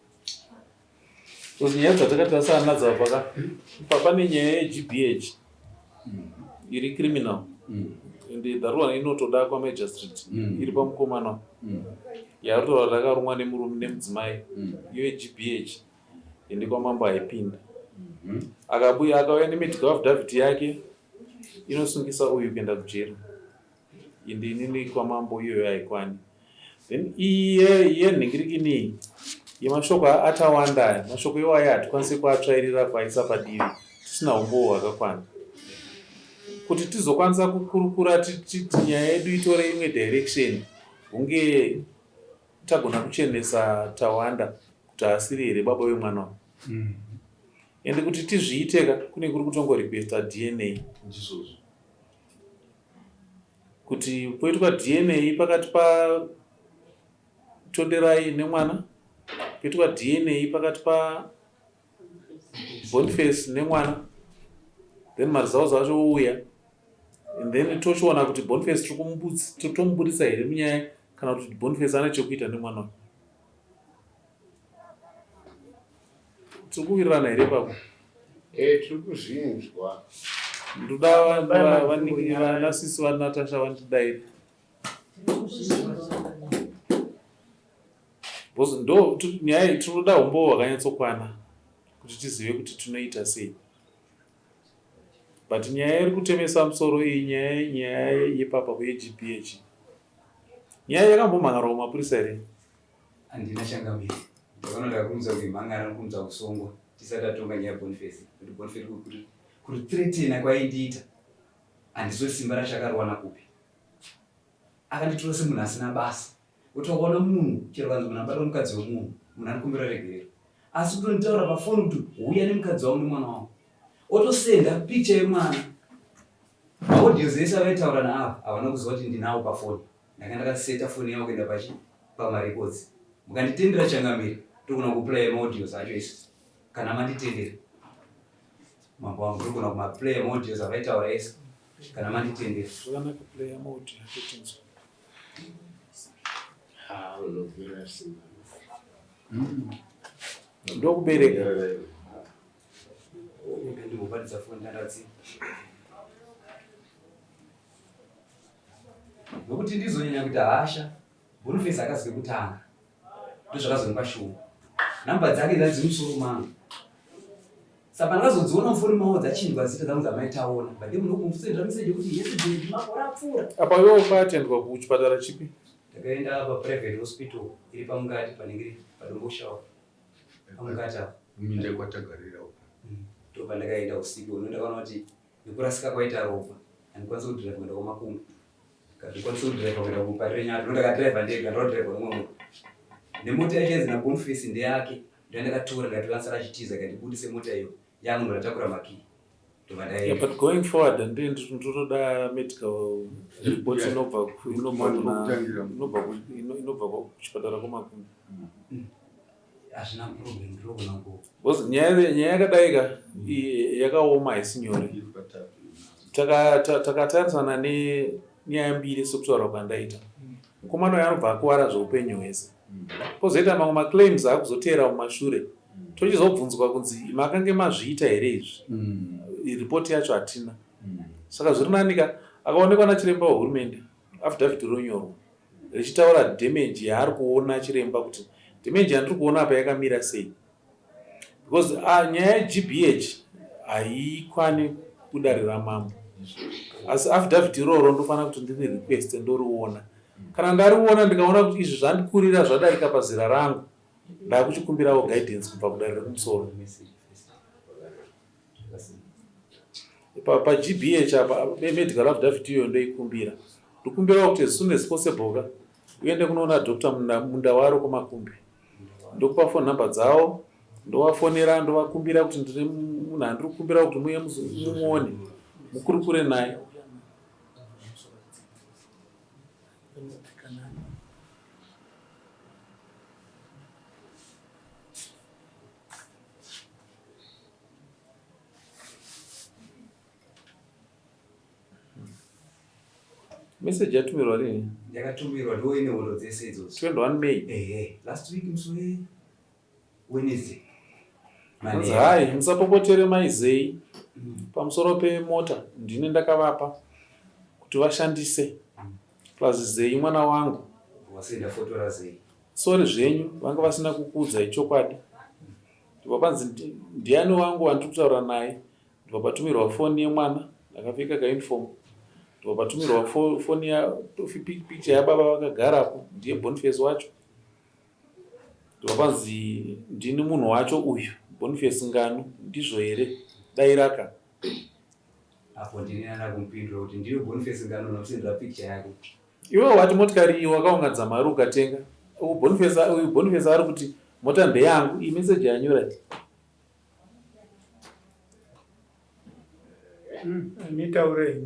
Because nyaya dzatakatarisa nadzo apa ka pa pane nyaya yeGBH iri criminal and that one inotoda kwamagistrate iri pamukomana yaari kutaura kuti akarumwa nemurume nemudzimai iyo yeGBH ende kwamambo haipinda akabuya akauya nemedical affidavit yake inosungisa uyu kuenda kujeri ende inini kwamambo iyoyo haikwani then iye yenhingirikini iyi yemashoko atawanda aya mashoko iwayo hatikwanisi kuatsvairira kuaisa padivi tisina umbowo hwakakwana kuti tizokwanisa kukurukura titi nyaya yedu itore imwe direction hunge tagona kuchenesa tawanda kuti haasiri here baba vemwana uyu mm. ende kuti tizviiteka kune kuri kutongorequesta dna
ndizvozvo
kuti poitwa dna pakati patonderai nemwana poitwa dna pakati pa boniface nemwana then maresults acho ouya and then tochiona kuti boniface tomuburitsa here munyaya kana kuti boniface ane chekuita nemwana uyu Tiri kuwirirana here ipapo?
Eh, tiri kuzvinzwa.
Ndoda vanasisi vaNatasha vandidaire. Because ndo nyaya iyi tinoda humbowo hwakanyatsokwana kuti tizive kuti tinoita sei. But nyaya iri kutemesa musoro iyi nyaya nyaya yepapa yeGPH. Nyaya yakambomhan'arwa kumapurisa here?
Handina changamire. Ndakaona ndakurumidza kuimhan'ara nokurumidza kusungwa tisati tatonga nyaya yaBoniface nekuti Boniface kuri threatena kwaindiita handizivi simba racho akariwana kupi. Akanditora semunhu asina basa. Kuti wakaona munhu chero kanzi munhu abatwa mukadzi wemunhu munhu anokumbira regerero asi kutonditaura pafoni kuti huya nemukadzi wangu nemwana wangu otosenda picture yemwana maaudios ese avaitaura naava havana kuziva kuti ndinawo pafoni Ndanga ndakaseta foni yangu kuenda pachi pama records. Mukanditendera changamire ndogona kuplaya maaudios acho ese. Kana manditendera. Mambo wangu ndogona kumaplaya maaudios avaitaura ese. Kana manditendera.
Zvakanaka playa maaudio acho tinzwe.
Ah, unopera simba.
Ndokubereka.
Ndimbobatidza foni ndandatsi. Nokuti ndizonyanya kuita hasha Boniface akazi kekutanga ndozvakazondipa shungu number dzake dzaiva dzemusoro mangu saka ndakazodziona mufoni mavo dzachinjwa zita dzangu dzamai taona but then munokumusendera message yekuti yes baby makore apfuura
apa iwe ukaatendwa kuchipatara chipi
ndakaenda paprivate hospital iri pamukati panenge padomboshawa pamukati apo
muminda kwatagarira uko
ndopandakaenda usiku uno ndakaona kuti Nekurasika kwaita ropa handikwanisi kudhiraivha kuenda kwaMakumbo. Handikwanisi kudhiraivha kuenda kuParirenyatwa. Ndakadhiraivha ndega ndodhiraivha nemumwe munhu. Nemota yacho yanzi naBonface ndeyake ndoyandakatora ndikati vansara achitiza ikati ndibudise mota iyo yangu ndoratakura makii. Ndobva
Yeah,
ndaenda.
but going forward ndi ndinotoda medical report inobva ku- inobva kuna
Kutangira.
inobva ku- ino- inobva ku- kuchipatara kwamakumbi.
Hazvina problem ndinogona ku
Because nyaya nyaya yakadai ka yakaoma haisi nyore.
Iri patatu.
Takatarisana nenyaya mbiri sekutaura kwandaita. Mukomana uyu anobva akuvara zveupenyu hwese. Pozoita mamwe maclaims akuzoteera mumashure. Tochizobvunzwa kunzi makange mazviita here izvi. Ripoti yacho hatina. Saka zviri nani ka akaonekwa nachiremba wehurumende affidavit ronyorwa richitaura damage yaari kuona chiremba kuti damage yandiri kuona apa yakamira sei. Because nyaya yeGBH haikwani kudare ramambo. Asi affidavit iroro ndofanira kuti ndiri request ndoriona. Kana ndariona ndikaona kuti izvi zvandikurira zvadarika pazera rangu, ndakuchikumbirawo guidance kubva kudare rekumusoro. PaGBH apa medical affidavit iyoyo ndoikumbira. Ndokumbirawo kuti as soon as possible ka uende kunoona Dr. Mundawaro kuMakumbi. Ndokupa phone number dzavo, ndovafonera ndovakumbira kuti ndine munhu andiri kukumbira kuti muye mumuone mukurukure naye. Message yatumirwa rini?
Yakatumirwa ndiwo ine hondo dzese idzodzo.
21 May.
Ehe, last week musi we Wednesday.
Hanzi hai, musapopotere maizei pamusoro pemota ndini ndakavapa kuti vashandise plus Zei mwana wangu.
Wasenda foto raZei.
Sorry zvenyu vanga vasina kukuudzai chokwadi. Ndibva panzi ndiani wangu wandiri kutaura naye ndibva patumirwa foni yemwana akapfeka kauniform ndibva patumirwa foni ya picture yababa vakagarapo ndiye Boniface wacho ndibva panzi ndini munhu wacho uyu Boniface Ngano ndizvo here dairaka.
Apo ndini ndanda kumupindura kuti ndiwe Boniface Ngano unokusendera picture yako.
Iwe wati motikari iyi wakaunganidza mari ukatenga. Uyu Boniface uyu Boniface ari kuti mota ndeyangu iyi message yanyora iyi.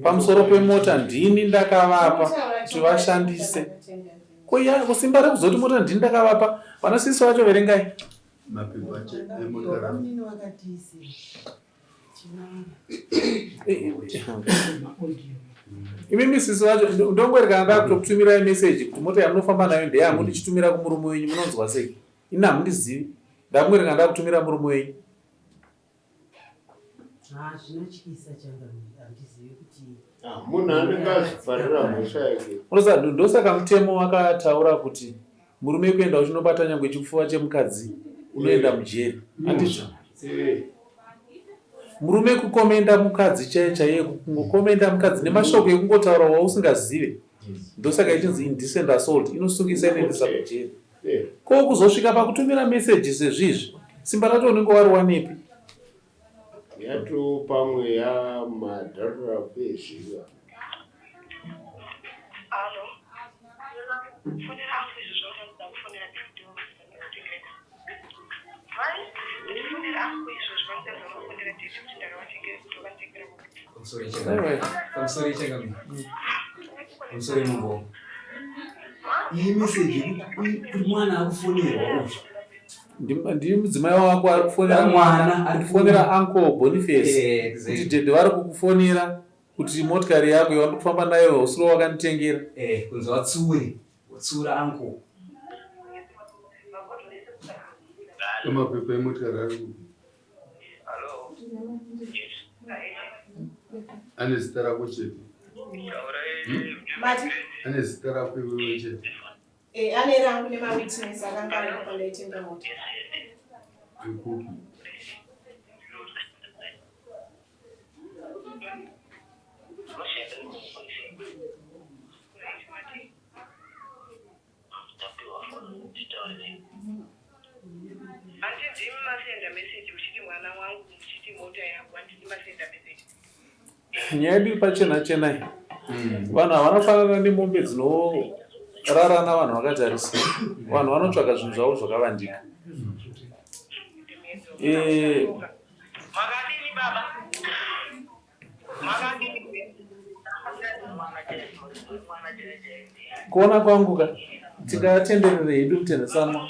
Pamusoro pemota ndini ndakavapa kuti vashandise. Ko ya kusimba rekuzoti mota ndini ndakavapa vana sisi vacho verengai.
Mapepa acho emotikari.
Imimi sisi vacho ndongori kana ndakutokutumirai message kuti mota yamunofamba nayo ndeyangu ndichitumira kumurume wenyu munonzwa sei? Ini hamundizivi. Ndakungori kana ndakutumira murume wenyu.
Zvinotyisa changamire, handizivi kuti
munhu anenge azvifarira mhosva yake.
Unoziva ndosaka mutemo wakataura kuti murume kuenda uchinobata nyangwe chipfuva chemukadzi unoenda mujeri. Handizvo? Murume kukomenda mukadzi chaiye chaiye kungokomenda mukadzi nemashoko ekungotaura wausingazive. Ndosaka ichinzi indecent assault inosungisa inoendesa kujeri. Ko kuzosvika pakutumira message sezvizvi simba racho unenge wariwanepi?
Yatoo pamwe yamadharura peziva.
Pamusoro ichangamire. Pamusoro inombo. Iyi message kuti mwana akufonerwa uyu.
Ndi mudzimai wako ari kufonera
mwana,
ari kufonera uncle Boniface kuti dhedhe vari kukufonera kuti motikari yako yauri kufamba nayo usiro wakanditengera.
Kunzi watsure, watsura uncle.
Mapepa emotikari ari kupi? Ane zita rako chete.
Mati?
Ane zita rako iwewe chete.
Ane rangu nemawitness akanga aripo pandaitenga mota.
Ekupi?
Nyaya yedu iri pachena chenai. Vanhu havana kufanana nemombe Rarana vanhu vakatarisa. Vanhu vanotsvaga zvinhu zvavo zvakavandika. Eh, kuona kwangu ka tingatenderere hedu kutendesanwa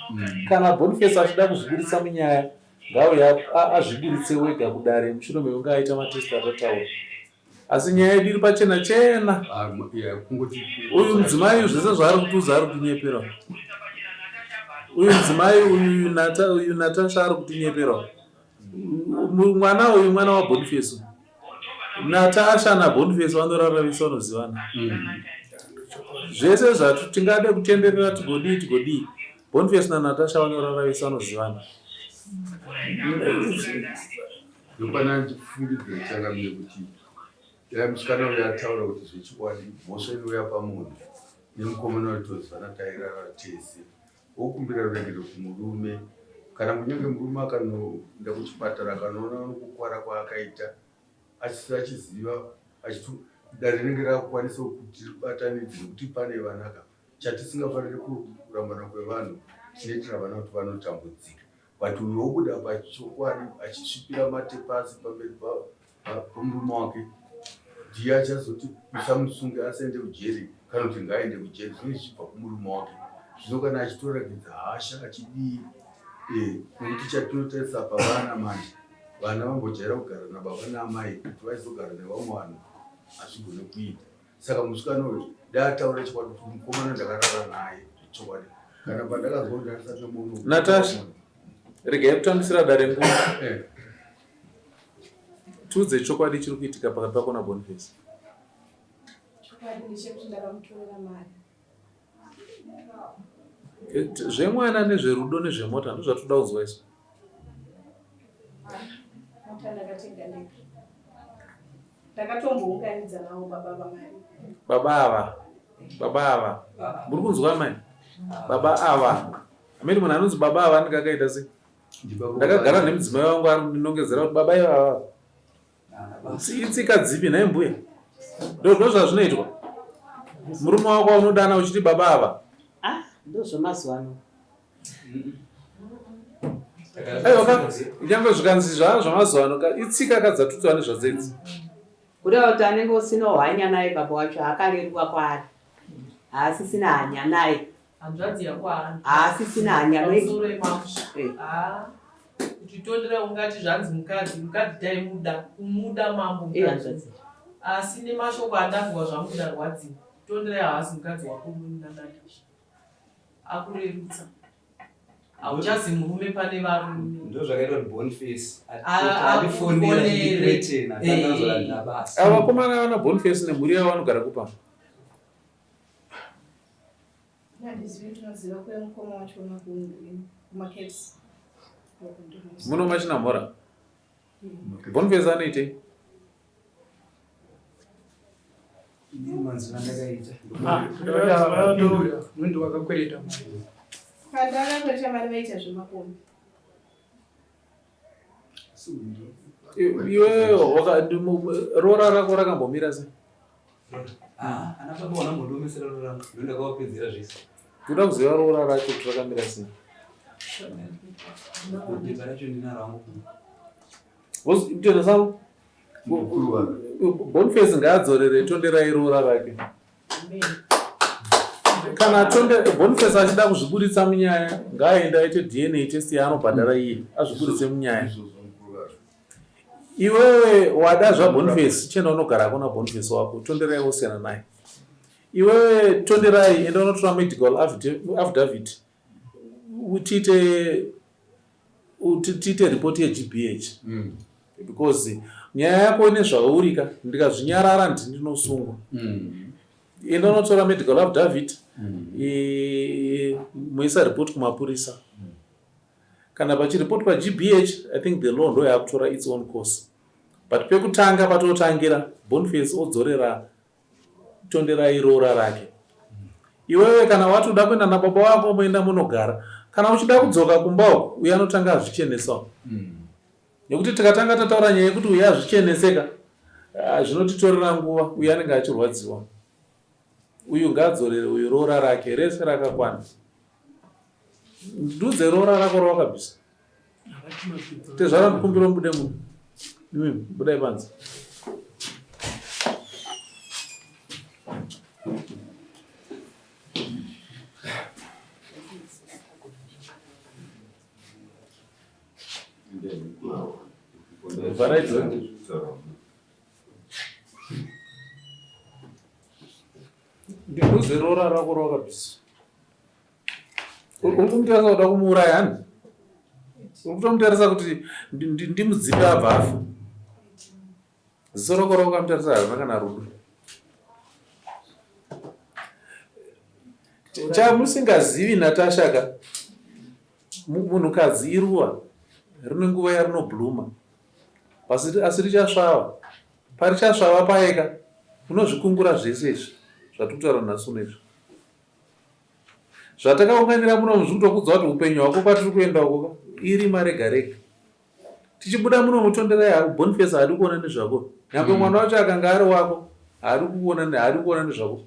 kana Boniface achida kuzviburitsa munyaya ngauye azviburitse wega kudare mushure mekunge aita matest atataura asi nyaya yedu iri pachena chena ah, uyu mudzimai uyu zvese zvaari kutiudza ari kutinyepera uyu mudzimai uyu natasha ari kutinyepera mwana uyu mwana waboniface natasha naboniface vanorara vese vanozivana mm. zvese zvatu tingade kutenderera tigodii tigodii boniface nanatasha vanorara vese vanozivana
ndopana ndichifungidzira changamire kuti dai musikana uyo ataura kuti zvechokwadi mhosva inouya pamunhu nemukomana waitozivana tairara tese wokumbira ruregerero kumurume kana kunyange murume akanoenda kuchipatara akanoona nokukwara kwaakaita achiziva achiti dare rinenge rakukwanisa kuti ribatanidze nekuti pane vanaka chatisingafaniri kurambana kwevanhu tinoitira vana kuti vanotambudzika but uyo wobuda pachokwadi achisvipira mate pasi pamberi pomurume wake ndiye achazoti musamusunge asaende kujeri kana kuti ngaaende kujeri zvinenge zvichibva kumurume wake zvino kana achitorakidza hasha achidii eh, nekuti chatinotarisa pavana manje vana vambojaira kugara nababa naamai kuti vaizogara nevamwe vanhu hazvigone kuita saka musikana uyu dai ataura chokwadi kuti mukomana ndakarara naye chokwadi kana pandakazwa kuti ndandisati ndamuona
Natasha regai kutambisira dare nguva eh. Tiudze chokwadi chiri kuitika pakati pako naBoniface.
Chokwadi ndechekuti ndakamutorera mari.
Eh, zvemwana nezverudo nezvemota ndozvatoda kunzwa isu.
Mota ndakatenga ndega. Ndakatombounganidza navo baba vamari.
Baba ava. Baba ava. Muri kunzwa amai? Baba ava. Amene munhu anonzi baba ava anenge akaita sei? Ndakagara nemudzimai wangu ari kundinongedzera kuti baba ivava. Itsika dzipi nhai mbuya? Ndo zvazvinoitwa. Murume wako waunodana uchiti baba ava.
Ah, ndozvemazuva ano.
Aiwa ka nyangwe zvikanzi zvaa zvamazuva ano ka itsika ka dzatutswa nezvadzo idzi.
Kureva kuti anenge usina hanya naye baba wacho akarerwa kwaari. Haasisina hanya naye.
Hanzvadzi yako
haasisina hanya naye.
Pamusoro emamusha. Eh. Ah. Kuti tondera ungati zvanzi mukadzi, mukadzi taimuda, kumuda mambo
Eh,
mukadzi.
hanzvadzi.
Asi nemashoko andanzwa zvangu ndarwadziwa. Tonderai haasi mukadzi wako munaNatasha. Akurerutsa. Hauchazi murume pane varume.
Ndozvakaita kuti Boniface andifonera achindithreaten akanzwa handina basa.
Ava vakomana vana Boniface nemhuri yavo vanogara kupa.
Handizivi ndinoziva kuya mukoma wacho kumacaps.
Muno machinamhora. Boniface anoitei?
Manzwi andakaita.
Ndondi wakakwereta mari.
Pandakakwereta mari vaita zvemakombi.
Iwewe roora rako rakambomira sei?
Ah, ana baba vanambondiomesera roora rangu ndondakavapedzera zvese.
Toda kuziva roora racho kuti rakamira sei.
Bepa racho ndinaro hangu.
Tenda sangu. Boniface ngaadzorere Tonderai roora rake. Kana Tonde Boniface achida kuzviburitsa munyaya ngaaende aite DNA test yaanobhadhara iye azviburitse munyaya. Iwewe wada zvaBoniface chienda unogara kuna Boniface wako Tonderai wosiyana naye. Iwewe Tonderai enda unotora medical affidavit utiite tiite report yeGBH mm. because nyaya yako ine zvaurika ndikazvinyarara ndini ndinosungwa mm. enda unotora medical affidavit mm. e, moisa report kumapurisa mm. kana pachireport paGBH I think the law ndo yakutora its own course but pekutanga patotangira Boniface odzorera Tonderai roora rake. Iwewe kana wati uda kuenda nababa wako moenda munogara. Kana uchida kudzoka kumba uku uye anotanga azvichenesawo. Nekuti tikatanga tataura nyaya yekuti uye azvicheneseka ah, zvinotitorera nguva uye anenge achirwadziwa. Uyu ngaadzorere uyu roora rake rese rakakwana. Ndudze roora rako rawakabvisa. Tezvara ndikumbira mubude muno. Imi budai panze. Varaidzo. Ndikuze roora rako rawakabvisa. Uri kumutarisa kuda kumuuraya hani? Uri kutomutarisa kuti ndimudzipe abva afa. Ziso rako rawakamutarisa harina kana rudo. Chamusingazivi Natasha ka munhukadzi iruva rine nguva yarinobluma asi richasvava parichasvava payeka unozvikungura zvese izvi zvatiri kutaura nhasi uno izvi zvatakaunganira muno zviri kutokudza kuti upenyu hwako kwatiri kuenda uko ka irima rega rega tichibuda muno mutonderai hako boniface haadi kuona nezvako nyangwe mm. mwana wacho akanga ari wako haadi kuona haadi kuona nezvako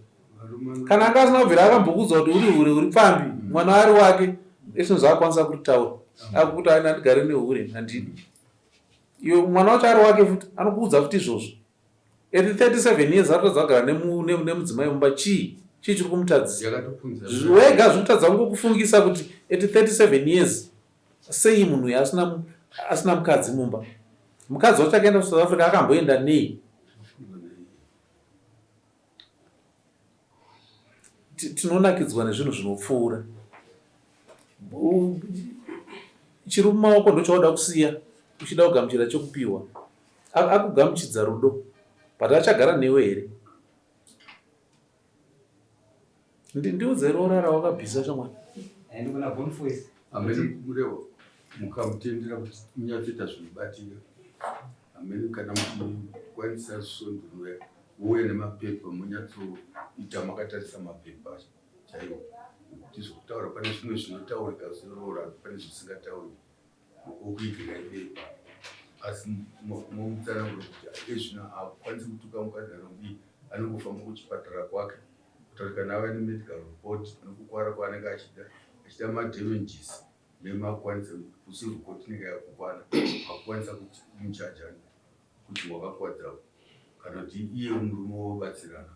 kana anga asina kubvira akambokudza kuti uri hure uri pfambi mm. mwana ari wake esino zvaakwanisa kutaura mm. akuti andigare nehure handidi iwe mwana wacho ari wake futi anokuudza futi izvozvo At 37 years atotadza kugara nemudzimai mumba chii chii chiri kumutadzisa wega zvikutadza kungokufungisa kuti at 37 years sei munhu uyu asina asina mukadzi mumba mukadzi wacho akaenda kusouth africa akamboenda nei tinonakidzwa nezvinhu zvinopfuura chiri mumaoko ndochauda kusiya uchida kugamuchira chekupiwa akugamuchidza rudo but achagara newe here ndiudze roora rawakabvisa shamwari
Amene murewa mukamutendera kuti munyatsoita zvinobatika amene kana muchikwanisa svondo rinouya vouya nemapepa monyatsoita makatarisa mapepa chaiwo nekuti zvokutaura pane zvimwe zvinotaurika seroora pane zvisingatauriki okuigirai bepa asi momutsanangura kuti ezvino haakwanisi kutuka mukadzi anodii anongofamba kuchipatara kwake kutaura kana ava nemedical report nekukwara kwaanenge achida achida madamages nemakwanisa kucivil court inenge yakukwana makukwanisa kuti muchaja kuti wakakwadza kana kuti iye murume wobatsirana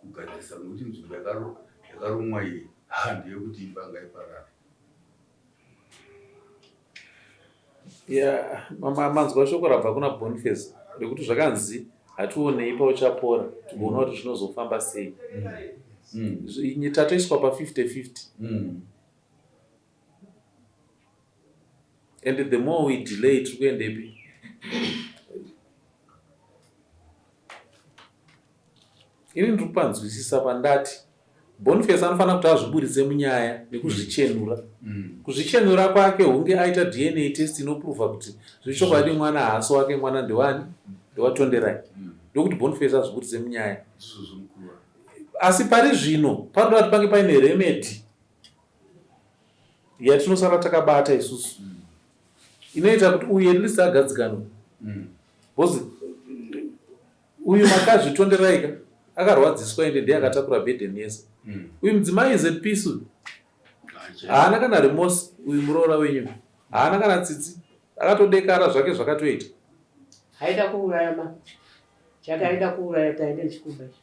kugadzirisa nokuti nzvimbo yakarumwa iyi ha ndeyekuti imba ngaiparare
ya manzwa shoko rabva kuna boniface rekuti zvakanzi hationei pauchapora tigoona kuti zvinozofamba sei mm. mm. tatoiswa pa 50 50 mm. and the more we delay tiri kuendepi Ini ndiri kupanzwisisa pandati Boniface anofanira kuti azviburitse munyaya nekuzvichenura. Mm. Kuzvichenura kwake hunge aita DNA test inoprova kuti zvechokwadi mwana haasi wake, mwana ndewani? NdewaTonderai. Mm. Ndokuti Boniface azviburitse munyaya. Asi pari zvino panoda kuti pange paine remedy yatinosara takabata isusu mm. inoita kuti uyu at least agadzikane. Mm. Because Uyu makazvitonderaika akarwadziswa ende ndiye akatakura burden yese. Mm. Uyu mudzimai is at peace uyu. Haana kana remorse uyu muroora wenyu. Haana kana tsitsi. Akatodekara zvake zvakatoita.
Haida kuuraya ma. Chake haida kuuraya taende nechikumba ichi.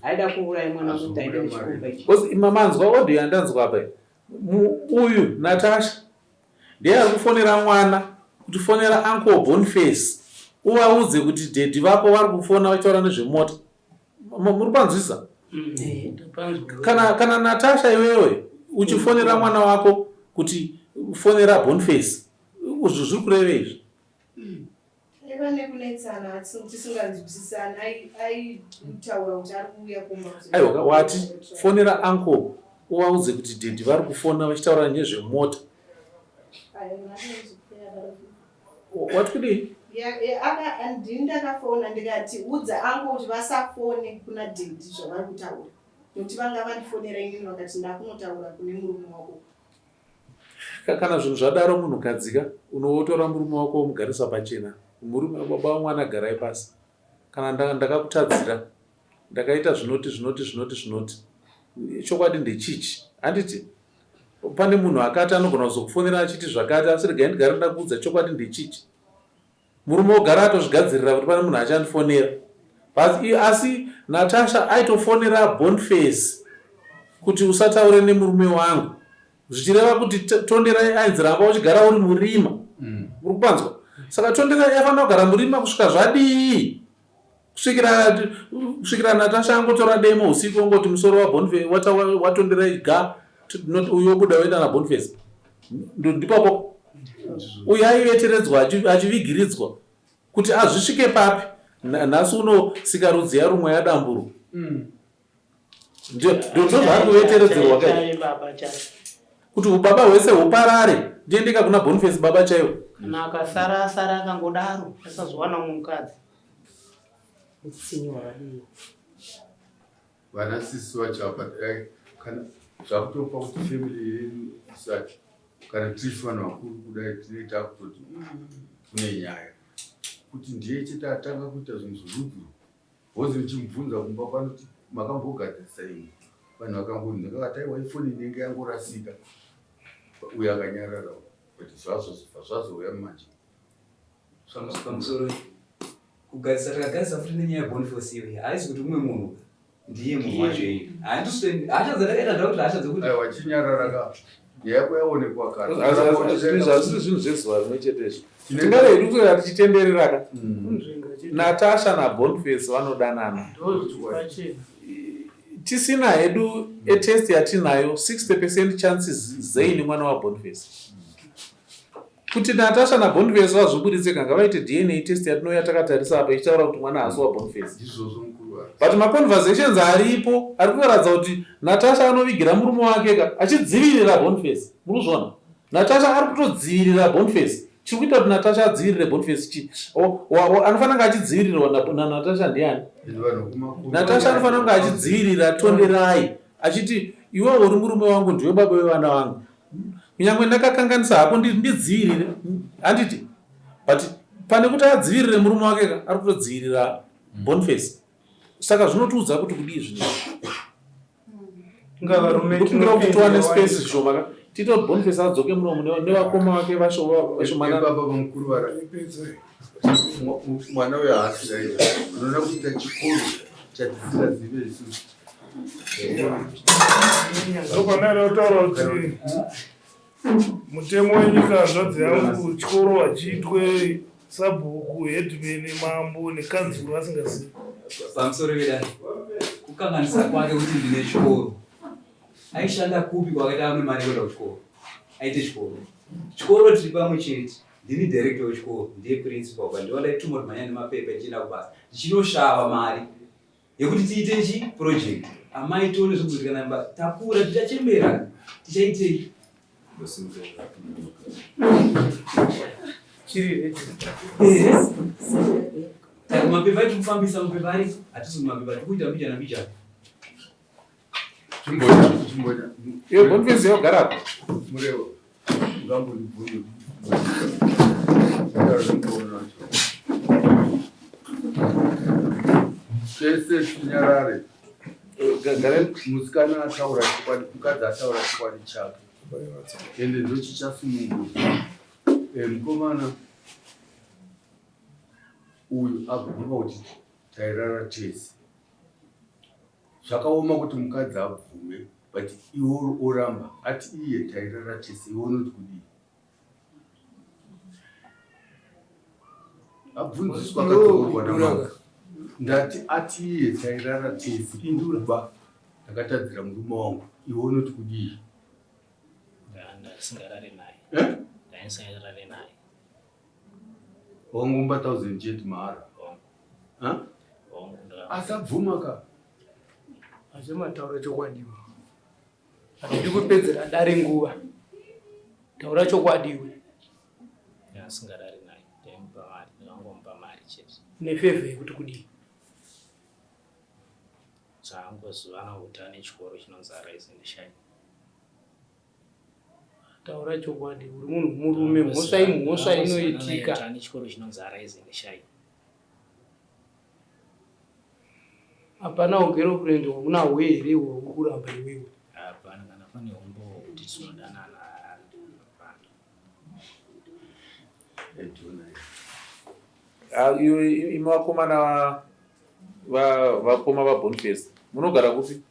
Haida kuuraya mwana wangu taende nechikumba ichi.
Because mamanzwa audio yandanzwa apa. Uyu Natasha Ndiye ari kufonera mwana kuti fonera uncle Boniface uvaudze kuti daddy vako vari kufona vachitaura nezvemota. Muri kwanzwisa? Mm, kana kana Natasha iwewe uchifonera mwana wako kuti fonera Boniface izvi zviri kureve izvi?
Taiva nekunetsana tisinganzwisisani aitaura kuti ari kuuya kumba.
Aiwa wati fonera uncle uvaudze kuti daddy vari kufona vachitaura nezvemota. Wati kudii?
Ndini ndakafona ndikati udza uncle kuti vasafone kuna daddy zvavari kutaura nekuti vanga vandifonera inini vakati ndakunotaura kune murume wako.
Kana zvinhu zvadaro munhukadzi ka unotora murume wako womugarisa pachena. Murume baba vamwana garai pasi. Kana ndakakutadzira. Ndakaita zvinoti zvinoti zvinoti zvinoti. Chokwadi ndechichi. Handiti? Pane munhu akati anogona kuzokufonera achiti zvakati asi regai ndigare ndakuudza chokwadi ndechichi. Murume ogara atozvigadzirira kuti pane munhu achandifonera. But asi Natasha aitofonera Bonface kuti usataure nemurume wangu. Zvichireva kuti Tonderai ainzi ramba uchigara uri murima. Uri kupanzwa? Saka Tonderai aifanira kugara murima kusvika zvadii? Kusvikira kusvikira Natasha angotora demo usiku ongoti musoro waBonface waTonderai ga uyu obuda oenda naBonface. Ndipapo uyu aiveteredzwa achivigiridzwa kuti azvisvike papi. Nhasi uno sikarudzi yarumwa yadamburwa. Ndozvaari kuveteredzerwa kai kuti ubaba hwese huparare ndiendeka kuna Boniface baba chaiwo.
Kana akasara asara akangodaro asazowana umwe mukadzi.
Utsinye hwakadii?
Vana sisi vacho apa eh, kana zvakutopa kuti family yedu isati kana tiri vanhu vakuru kudai tinenge takutoti kune nyaya kuti ndiye chete atanga kuita zvinhu zvorudzi Hozi ndichimubvunza kumba panoti makambogadzirisa imwe vanhu vakangonzi vakati aiwa ifoni inenge yangorasika uyo akanyarara but zvazozobva zvazouya manje
pamusoro kugadzisa takagadzisa futi nenyaya yeboniforce iyoyi haisi kuti umwe munhu ndiye munhu wacho iye hasha dzatakaita ndakuti hasha dzekuti
aiwa chinyarara ka yako yaonekwa kare
hazvisi zvinhu zvezuva rimwe chete izvi tingave hedu kutoya tichitenderera ka natasha nabonface vanodanana tisina hedu etest yatinayo 60 percent chances zaini mwana wabonface Kuti Natasha na Boniface vazviburitse ka ngavaite DNA test yatinouya takatarisa apa ichitaura kuti mwana haasi wa Boniface.
Ndizvozvo mukuru wangu.
But ma conversations aripo ari kuratidza kuti Natasha anovigira murume wake ka achidzivirira Boniface. Muri kuzviona? Natasha ari kutodzivirira Boniface. Chiri kuita kuti Natasha adzivirire Boniface chii? Anofanira kunge achidzivirirwa na Natasha ndiani? Natasha anofanira kunge achidzivirira Tonderai achiti iwe uri murume wangu ndiwe baba vevana vangu. Kunyangwe ndakakanganisa hako ndidzivirire handiti but pane kuti adzivirire murume wake ka ari kutodzivirira Boniface saka zvinotiudza kuti kudii zvinhu ndokumbira kuti tiwane space zvishoma ka tiite kuti Boniface adzoke muno nevakoma vake vashomanana
baba mukuru vara mwana uyo haasi right unoda kuita chikoro chatisingazive isusu
Ndopandaida kutaura kuti mutemo wenyika hanzvadzi yangu chikoro hachiitwe sabhuku headman mambo nekanzuru asingazivi.
Pamusoro vedare kukanganisa kwake kuti ndine chikoro aishanda kupi kwakaita amwe mari yekuenda kuchikoro aite chikoro chikoro tiri pamwe chete ndini director wechikoro ndiye principal but ndiwa ndaituma kuti mhanya nemapepa ndichienda kubasa ndichinoshava mari yekuti tiite chi project amai tione zvekuti kana mba takura tichachembera tichaitei mapepa ati kufambisa mapepa ari hatisi mapepa tikuita mbijana mbijana
Iwe Boniface yogara apa.
Murewa. Ngambondibvunze. Tese tinyarare. Musikana ataura chokwadi, mukadzi ataura chokwadi chake. Ende ndochichasunungurwa. Eh, mukomana uyu abvuma kuti tairara tese. Zvakaoma kuti mukadzi abvume but iwe oramba ati iye tairara tese iwe unoti kudii? Abvunziswa akadzokorwa namambo. Ndati ati iye tairara tese kuba ndakatadzira murume wangu iwe unoti kudii?
Ndasingarare naye.
Eh?
Ndasingarare naye.
Wangomba 1000 chete mahara. Asabvuma ka.
Asi mataura chokwadi. Hatidi kupedzera dare nguva. Taura chokwadi iwe.
Asingarari naye. Ndaimupa mari, ndakangomupa mari chete.
Nefevha yekuti kudii?
Zvaangozivana kuti ane chikoro chinonzi Arise and Shine.
Taura chokwadi, uri munhu murume, mhosva imhosva inoitika.
Ane chikoro chinonzi Arise and Shine.
Hapana ugirlfriend waunahwo here hwauri kuramba iwewe?
Hapana kana pane humbowo hwekuti tinodanana hapana.
Ah, iwe imi vakomana vakoma vaBoniface munogara kupi?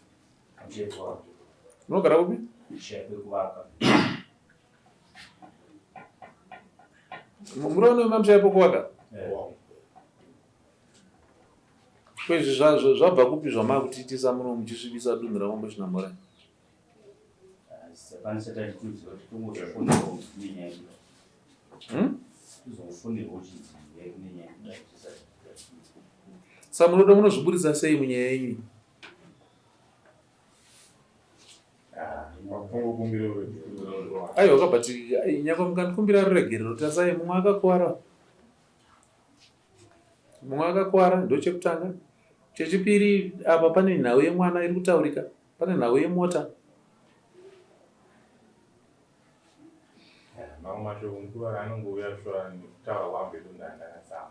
Munogara kupi? Munoona mamusha epokuvaka? Kwezvi zvabva kupi zvamakutiitisa muno muchisvibisa dunhu raMambo Chinamhora? Sa munoda munozviburitsa sei munyaya yenyu? Aiwa ka but nyangwe mukandikumbira ruregerero tasai mumwe akakuwara. Mumwe akakuwara ndochekutanga. Chechipiri apa pane nhau yemwana iri kutaurika, pane nhau yemota.
Mamwe mashoko mukuru anongouya sure nekutaura kwangu edu ndandakatsama.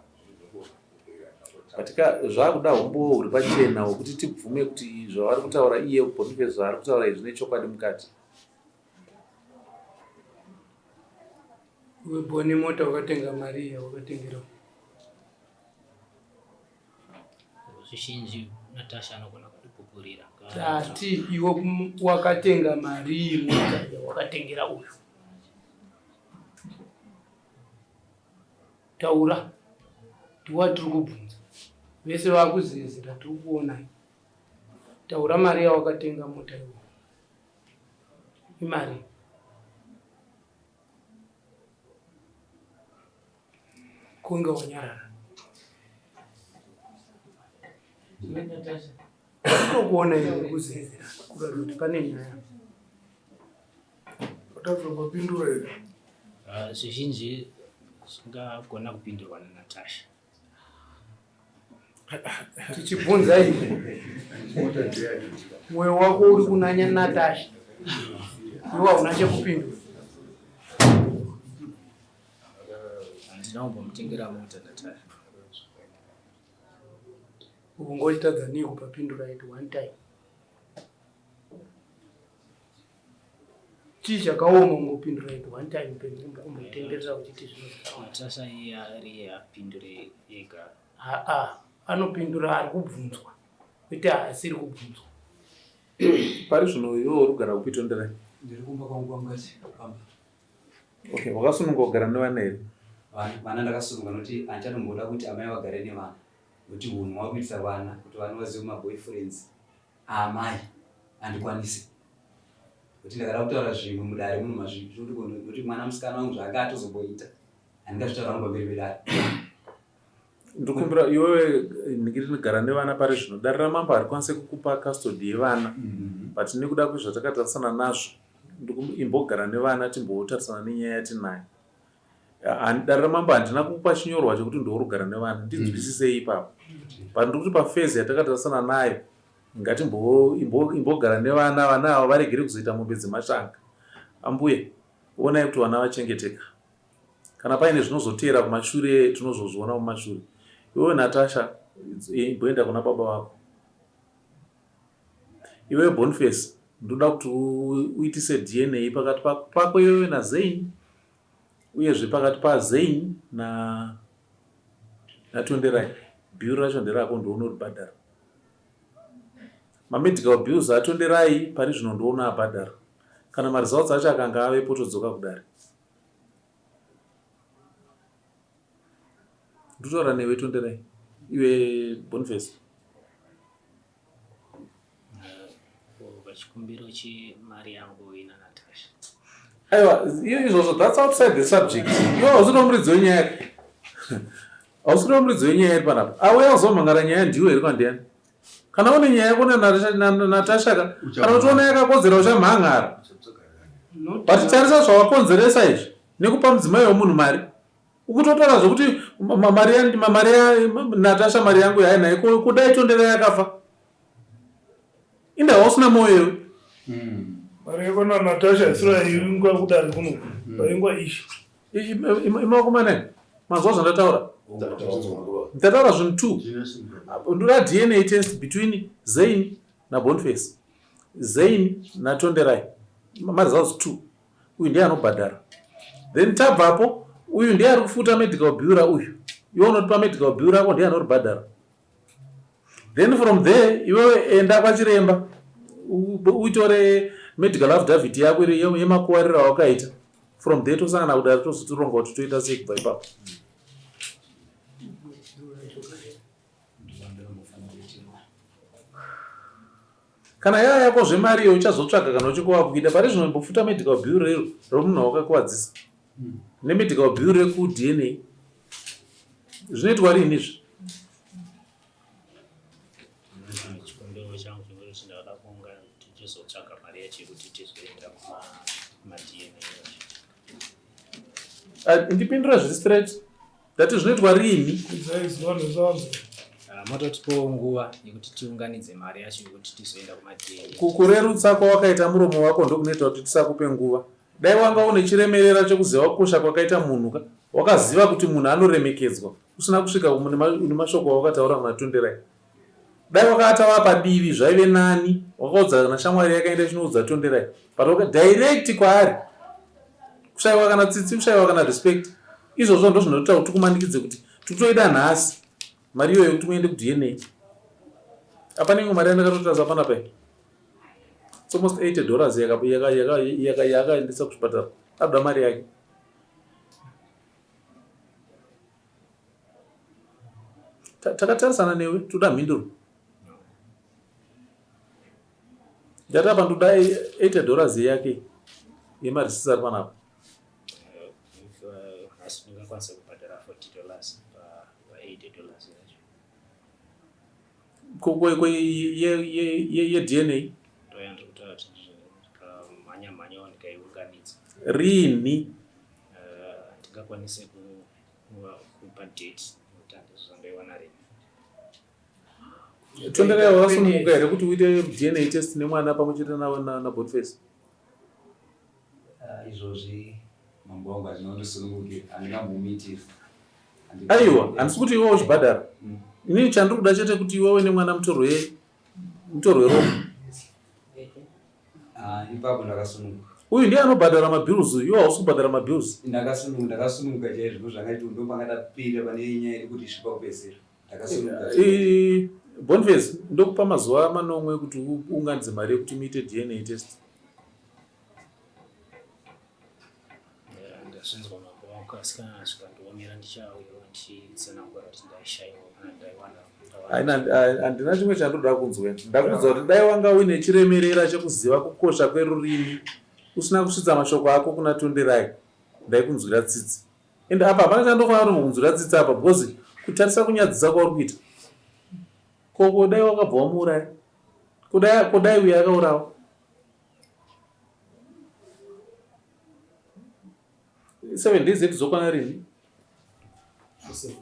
But ka zvakuda humbowo huri pachena hwekuti tibvume kuti zvavari kutaura iye Boniface zvaari kutaura izvi nechokwadi mukati.
Iwe Boni mota wakatenga mari yawakatengera.
Zvizhinji Natasha anogona kutipupurira.
Tati iwe wakatenga mari mota yawakatengera uyu. Taura ndiwe watiri kubvunza. Vese vakuzezera tiri kuonai. Taura mari yawakatenga mota iwe. Imari. Kunge wanyarara. Kutokuona iwe kuzezera kuratidza kuti pane nyaya.
Watadza kupindura here?
Ah, zvizhinji zvingagona kupindurwa naNatasha.
Tichibvunza iwe. Mwoyo wako uri kunanya Natasha. Iwe hauna chekupindura.
Handina kumbomutengera mota Natasha.
Ungochitadza nei kupapindura at one time? Chii chakaoma ungopindura at one time kumbotenderera uchiti zvino.
Natasha iye ari apindure ega.
Haa anopindura ari kubvunzwa kwete haasiri kubvunzwa.
Pari zvino iwe uri kugara kupi Tonderai?
Ndiri kumba kwangu kwamukati pamba.
Okay, wakasununguka kugara nevana here?
Vana ndakasununguka nokuti handichatomboda kuti amai vagare nevana nokuti hunhu hwakuitisa vana kuti vana vazive maboyfriends aamai handikwanisi nokuti ndakada kutaura zvimwe mudare muno mazvinokuti mwana musikana wangu zvaanga atozomboita handingazvitaura hangu pamberi pedare.
Ndikumbira iwewe ndikiri gara nevana pari zvino dare ramambo harikwanise kukupa custody yevana but nekuda kwezvatakatarisana nazvo imbogara nevana timbotarisana nenyaya yatinayo. Dare ramambo handina kukupa chinyorwa chekuti ndourugara nevana ndinzwisisei ipapo but ndikuti pafezi yatakatarisana nayo ngatimbogara nevana vana ava varegere kuzoita mombe dzemashanga. Ambuya onai kuti vana vachengeteka. Kana paine zvinozoteera kumashure tinozozviona mumashure. Iwewe Natasha imboenda kuna baba vako. Iwewe Boniface ndoda kuti uitise DNA pakati pako iwewe naZain uyezve pakati paZain na naTonderai. Bill racho nderako ndounoribhadhara. Mamedical bills aTonderai pari zvino ndounoabhadhara. Kana maresults acho akanga avepo todzoka kudare. Ndotaura newe Tonderai. Iwe Boniface.
Pachikumbiro chemari yangu ina Natasha.
Aiwa, iyo izvozvo that's outside the subject. Iwe hausina muridzi wenyaya. Hausina muridzi wenyaya iri panapa. Auya kuzomhangara nyaya ndiwe here kwandiyani? Kana une nyaya yako naNatasha ka, kana uchiona yakakodzera uchamhangara. But tarisa zvawakonzeresa izvi nekupa mudzimai wemunhu mari. Ukutotaura zvekuti mari mari Natasha mari yangu yainayo kudai Tondera yakafa. Indawa usina moyo iwe.
Mari yako naNatasha isura iringwa kudare kuno. Paingwa ishi.
Imakomana manzwa zvandataura. Ndataura zvinhu two. Ndoda DNA test between Zain naBoniface. Zain naTonderai. Maresults two. Uyu ndiye anobhadhara. Then tabvapo uyu ndiye ari kufuta medical bill rauyu. Iwe unotipa medical bill rako ndiye anoribhadhara. Then from there iwewe enda kwachiremba uitore medical affidavit yako yemakuwariro awakaita. From there tosangana kudare tozotironga kuti toita sei kubva ipapo. Kana yava yako zvemari iyo uchazotsvaga kana uchinge wakuida. Pari zvino imbofuta medical bill rero romunhu wakakuwadzisa nemedical bill rekuDNA. Zvinoitwa rini izvi?
Chikumbiro changu chekuti ndakada kuunga tichizotsvaga mari yacho yekuti tizoenda kumaDNA.
Ah, ndipindura zviri straight. Ndati zvinoitwa rini?
Ah, mototipawo nguva yekuti tiunganidze mari yacho yekuti tizoenda kumaDNA.
Kurerutsa kwawakaita muromo wako ndokunoita kuti tisakupe nguva. Dai wanga une chiremerera chekuziva kukosha kwakaita munhu ka, wakaziva kuti munhu anoremekedzwa usina kusvika nemashoko awakataura muna Tonderai. Dai wakaata wapadivi zvaive nani, wakaudza kana shamwari yakaenda ichinoudza Tonderai. But waka direct kwaari. Kushaiwa kana tsitsi, kushaiwa kana respect. Izvozvo ndozvinoita kuti tikumanikidze kuti tikutoida nhasi mari iyoyo yekuti muende kuDNA. Apa imwe mari yandakatotarisa panapa iyi. It's almost 80 dollars yakaendesa kuchipatara. Abuda mari yake. Takatarisana newe toda mhinduro. Ndati apa ndoda 80 dollars yake yemarisisi ari panapa.
Asi ndingakwanisa kubhadhara 40 dollars pa 80 dollars yacho.
yeDNA rini?
Handingakwanise kupa date nekuti handizozamboiwana rini.
Tonderai wakasununguka here kuti uite DNA test nemwana pamwe chete naBoniface?
Ah, izvozvi mambo wangu hazvina kundisunungukira handingambomuitira.
Aiwa, handisi kuti iwewe uchibhadhara. Inini chandiri kuda chete kuti iwewe nemwana mutorwe mutorwe ropa.
Ah, ipapo ndakasununguka.
Uyu ndiye anobhadhara mabills uyu, iwe hausi kubhadhara mabills.
Ndakasununguka, ndakasununguka chaizvo ndozvanga kuti ndopanga tapira pane nyaya iri kuti isvika kupedzisira. Ndakasununguka.
Boniface, ndokupa mazuva manomwe kuti uunganidze mari yekuti muite DNA test.
Ndazvinzwa mambo wangu asi kana zvikandiomera ndichauyawo ndichitsanangura kuti ndaishaiwa kana ndaiwana.
Haina, handina chimwe chandoda kunzwa. Ndakuudza kuti dai wanga uine chiremerera chekuziva kukosha kwerurimi usina kusvitsa mashoko ako kuna Tonderai ndaikunzwira tsitsi. And apa hapana chandofanira kutombokunzwira tsitsi apa because kutarisa kunyadzisa kwauri kuita. Ko dai wakabva wamuuraya? Ko dai uyo akaurawa? 7 days dzedu dzokwana rini? Musi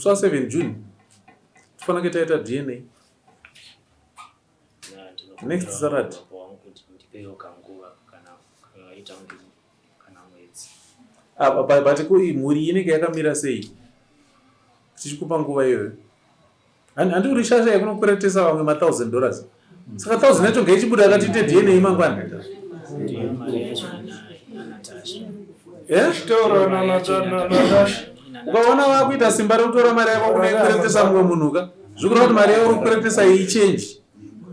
wa 7 June tofanira kunge taita DNA. Next Saturday. Apa but ko mhuri inenge yakamira sei? Tichikupa nguva iyoyo. Handi uri shasha yekunokweretesa vamwe ma $1000. Saka 1000 yacho ngaichibuda akati ite DNA mangwana. Eh? Ukaona wakuita simba rekutora mari yako kunoikweretesa mumwe munhu ka, zvikureva kuti mari yauri kukweretesa iyi ichenji.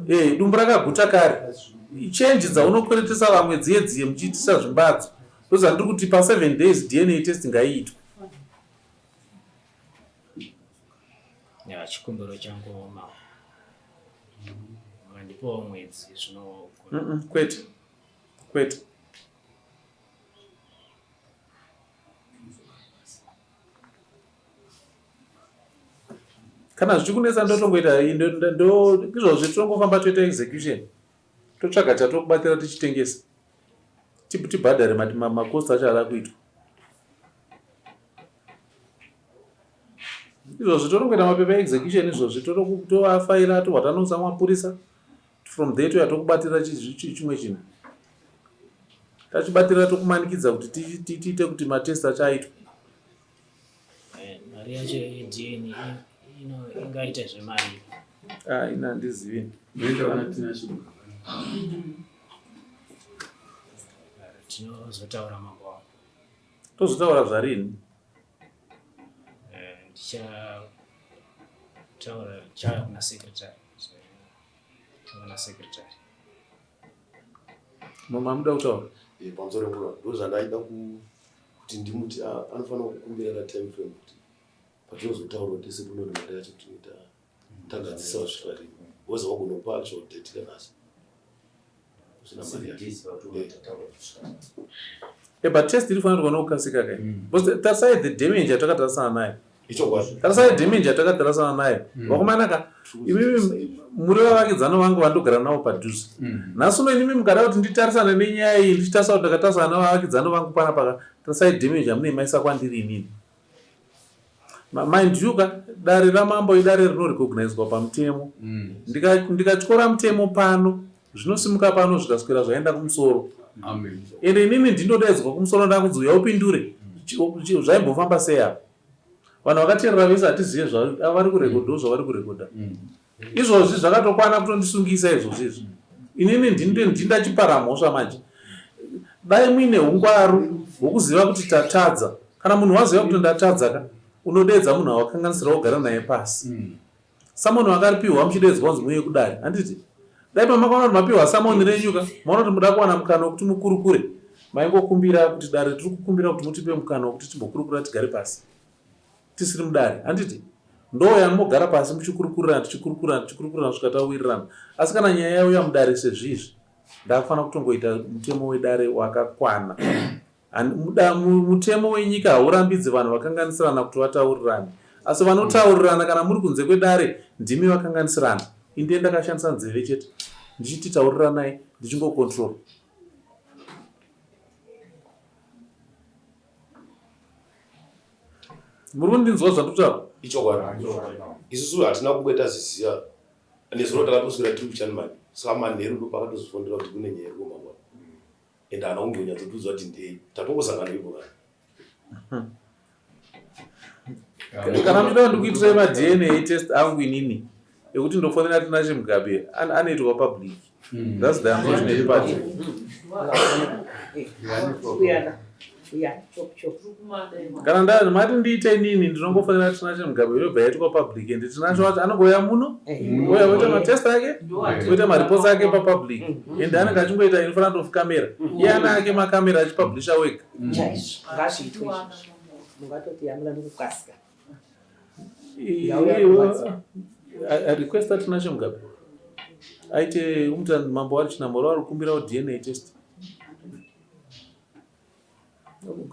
Eh, dumbu rakaguta kare. Ichenji dzaunokweretesa vamwe dziye dziye muchiitisa zvimbadzo. Ndozvandiri kuti pa 7 days DNA test ngaiitwe.
Ya, chikumbiro changu mama. Makandipawo mwedzi zvino.
Kwete. Kwete. Kana zvichikunetsa ndotongoita izvozvi tinongofamba toita execution. Totsvaga chatokubatira tichitengesa. Tibhadhare macost acho ada kuitwa. Izvozvi totongoita mapepa execution izvozvi tovafaira tobva tanoudza mapurisa. From there toya tokubatira chimwe chinhu. Tachibatira tokumanikidza kuti tiite kuti matest acho aitwe.
Mari yacho yeDNA ingaita zvemari.
Ah, ina handizivi.
Tinozotaura mambo wangu.
Tozotaura zvarini?
Eh, ndichataura ndichauya kuna secretary. Kuna secretary.
Mamuda kutaura?
Eh, pamusoro pemura ndozvandaida kuti ndimuti ah, anofanira kukumbira ka time frame kuti patinozotaura tese kunoni mari yacho tinoita tagadzisa kusvika rini because wagona kupa actual date kanasi usina mari yacho
Eh, but test iri fanira kuona kukasika kai mm. because tarisai the damage yatakatarisana nayo
ichokwadi
tarisai damage yatakatarisana nayo mm. vakomana ka imimi muri vavakidzano vangu vandogara navo padhuze mm. nhasi uno inimi mukada kuti nditarisane nenyaya iyi ndichitarisa kuti ndakatarisana navavakidzano vangu panapa tarisai damage yamunei maisa kwandiri inini Mind you ka dare ramambo idare rinorecognizwa pamutemo. Mm. Ndikatyora mutemo pano zvinosimuka pano zvikaswera zvaenda kumusoro.
Amen.
Ende inini ndinodaidzwa kumusoro ndakunzi uya upindure. Mm. Zvaimbofamba sei apa? Vanhu vakateerera vese hatizive zvavari kurekodha zvavari kurekodha. Mm. Izvozvi zvakatokwana kutondisungisa izvozvi izvi. Inini ndindachipara mhosva manje. Dai muine ungwaru hwokuziva kuti tatadza. Kana munhu waziva kuti ndatadza ka, unodeedza munhu awakanganisira wogara naye pasi. Mm. Samoni wakaripiwa muchideedzwa kunzi muuye kudare, handiti? Dai pamakaona kuti mapiwa samoni renyu ka, maona kuti muda kuwana mukana wekuti mukurukure, maingokumbira kuti dare tiri kukumbira kuti mutipe mukana wekuti timbokurukura tigare pasi. Tisiri mudare, handiti? Ndouya mogara pasi muchikurukurirana tichikurukurirana tichikurukurirana kusvika tawirirana. Asi kana nyaya yauya mudare sezvizvi, ndakufanira kutongoita mutemo wedare wakakwana. Mutemo wenyika haurambidzi vanhu vakanganisirana kuti vataurirane. Asi vanotaurirana kana muri kunze kwedare ndimi vakanganisirana. Ini ndiye ndakashandisa nzeve chete ndichiti tauriranai ndichingocontrol. Muri kundinzwa zvandikutaura?
Ichokwadi. Isusu hatina kunge taziziva nezuro takatoswera tiri kuchanimani saka manheru ndopakatozofondera kuti kune nyaya iri kumangwana and haana kunge kunyatsotiudza kuti ndei tatongosangana ipo kani
kana muchida ndikuitirai madna test angu inini ekuti ndofonera Tinashe Mugabe anoitwa public hmm. that's the unfortunate part kana nda mati ndiite inini ndinongofonera Tinashe Mugabe yobva yaitwa public and Tinashe wacho anongouya muno eh. ouya oita matest ake oita mareports ake papublic mm-hmm. and anenge achingoita in front of camera mm-hmm. iye ana ake makamera achipublisha wega
chaizvo ngazviitwe izvozvo mungatotiyamura nokukasika
Request Tinashe Mugabe aite umuti mambo wari chinamoro ari kukumbirawo DNA test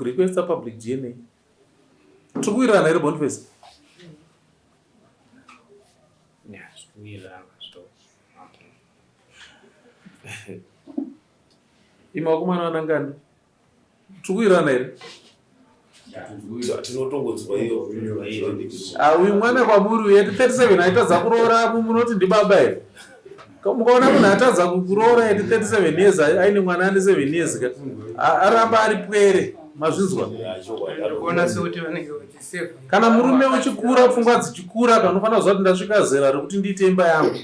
requesta public DNA tiri kuwirirana here Boniface imi vakomana vanangani Tiri kuwirirana here?
Tinotongonzwa iyo.
Ah, uyu mwana kwamuri uyu ati 37 aitadza kuroora munoti ndibaba here? Mukaona munhu atadza kuroora ati 37 years aine mwana ane 7 years ka aramba ari pwere mazvinzwa kana murume uchikura pfungwa dzichikura kanofanira kuziva kuti ndasvika zera rekuti ndiite imba yangu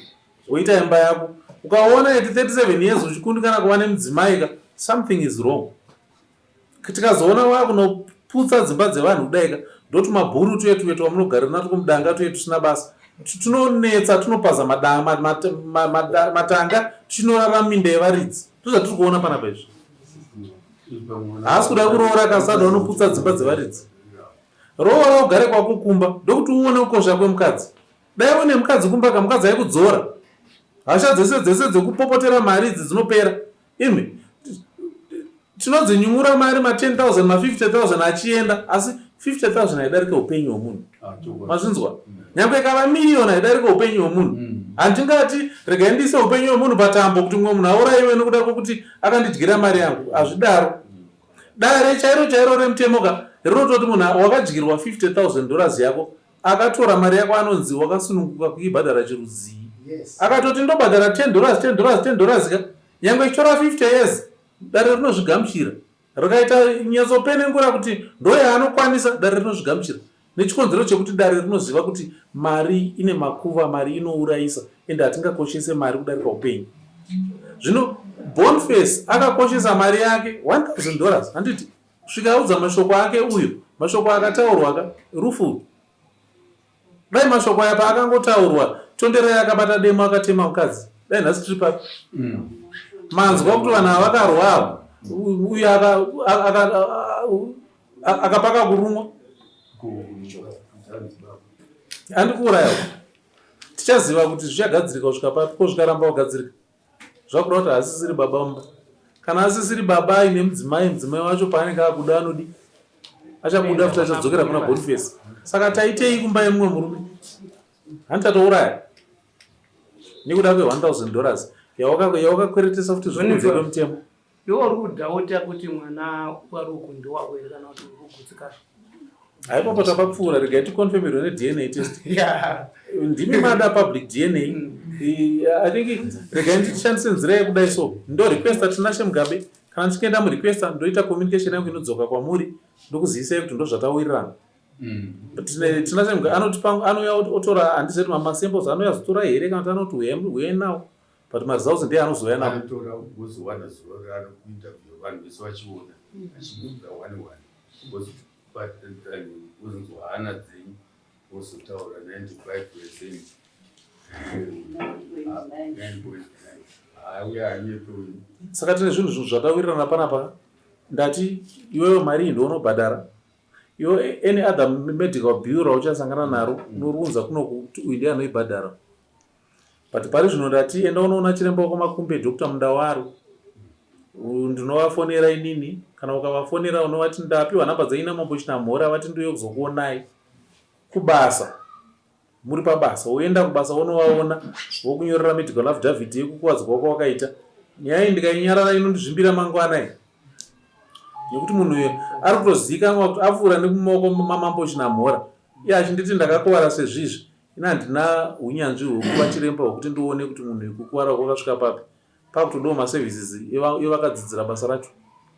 woita imba yako ukaona at 37 years uchikundikana kuva nemudzimai ka something is wrong tikazoona wakunoputsa dzimba dzevanhu kudai ka ndoti mabhuru tuye tuye twamunogarira natwo mudanga tuye tusina basa tunonetsa tunopaza matanga tichinorara minda yevaridzi ndozvatiri kuona panapa izvi haasi kuda kuroora kasada unoputsa dzimba dzevaridzi roora ugare kwako kumba ndokuti uone kukosha kwemukadzi Dai une mukadzi kumba ka mukadzi aikudzora. Hasha dzese dzese dzekupopotera mari idzi dzinopera. Imi tinodzinyumura mari ma 10000 ma 50000 achienda asi 50000 haidarike upenyu hwemunhu. Ah, Mazvinzwa? Mm. Nyangwe ikava miriyoni haidarike upenyu hwemunhu. Mm. Handingati regai ndiise upenyu hwemunhu patambo kuti mumwe munhu aurayiwe nokuda kwokuti akandidyira mari yangu. Hazvidaro. Mm. Dare chairo chairo remutemo ka rinototi munhu wakadyirwa 50000 dollars yako Akatora mari yako anonzi wakasununguka kuibhadhara chirudzii?
Yes.
Akatoti ndobhadhara 10 dollars 10 dollars 10 dollars ka nyangwe ichitora 50 years dare rinozvigamuchira rikaita nyatsopenengura kuti ndoyaanokwanisa dare rinozvigamuchira. Nechikonzero chekuti dare rinoziva kuti mari ine makuva, mari inourayisa ende hatingakoshese mari kudarika upenyu. Zvino Boniface akakoshesa mari yake 1000 dollars handiti kusvika audza mashoko ake uyo mashoko akataurwa ka rufu dai mashoko aya paakangotaurwa Tonderai akabata demo akatema mukadzi dai nhasi tiri papi mm. manzwa kuti vanhu ava vakarwa ava uyo akapaka kurumwa andikuuraya tichaziva kuti zvichagadzirika kusvika papi ko zvikaramba kugadzirika zvakureva kuti haasisiri baba mumba kana asisiri baba aine mudzimai mudzimai wacho paanenge akuda anodi achabuda futi achadzokera kuna boniface saka taitei kumba yemumwe murume hanti tatouraya nekuda kwe 1000 dollars yawakakweretesa futi zvikunze kwemutemo
Iwe uri kudhauta kuti mwana wari uku ndewako here kana kuti uri kugutsikana?
Haipapo tapapfuura, regai ticonfirmirwe neDNA test.
Yeah.
Ndimi mada public DNA. Mm. I think regai ndishandise nzira yekudai so. Ndo requesta Tinashe Mugabe, kana ndichikuenda murequesta ndoita communication yangu inodzoka kwamuri ndokuzivisai kuti ndozvatawirirana. Mm. Tinashe Mugabe anotipa anouya otora handizivi kuti masamples anouya azotora here kana kuti anoti huyai nawo. But maresults ndiye anozouya
navo. Anotora wozowana zuva raanokuinterview vanhu vese vachiona achibvunza one one wozonzwa hana dzenyu wozotaura 95 percent auya anyepe uyu.
Saka tine zvinhu zvinhu zvatawirirana panapa ndati iwewe mari iyi ndounobhadhara iwe any other medical bill rauchasangana naro unoriunza kuno kuti uyu ndiye anoibhadhara. But pari zvino ndati enda unoona chiremba wako Makumbe Doctor Mundawaro. Ndinovafonera inini kana ukavafonera unovati ndapiwa nhamba dzenyu naMambo Chinamhora vati ndiuye kuzokuonai kubasa. Muri pabasa woenda kubasa wonovaona vokunyorera medical affidavit yekukuvadzwa kwawakaita. Nyaya iyi ndikainyarara inondizvimbira mangwana iyi. Nekuti munhu uyu ari kutozivikanwa kuti apfuura nemumaoko maMambo Chinamhora. Iye achinditi ndakakuvara sezvizvi. Ini handina hunyanzvi hwekuva chiremba hwekuti ndione kuti munhu uyu kukuvara kwakasvika papi. Pakutodawo maservices evakadzidzira basa racho.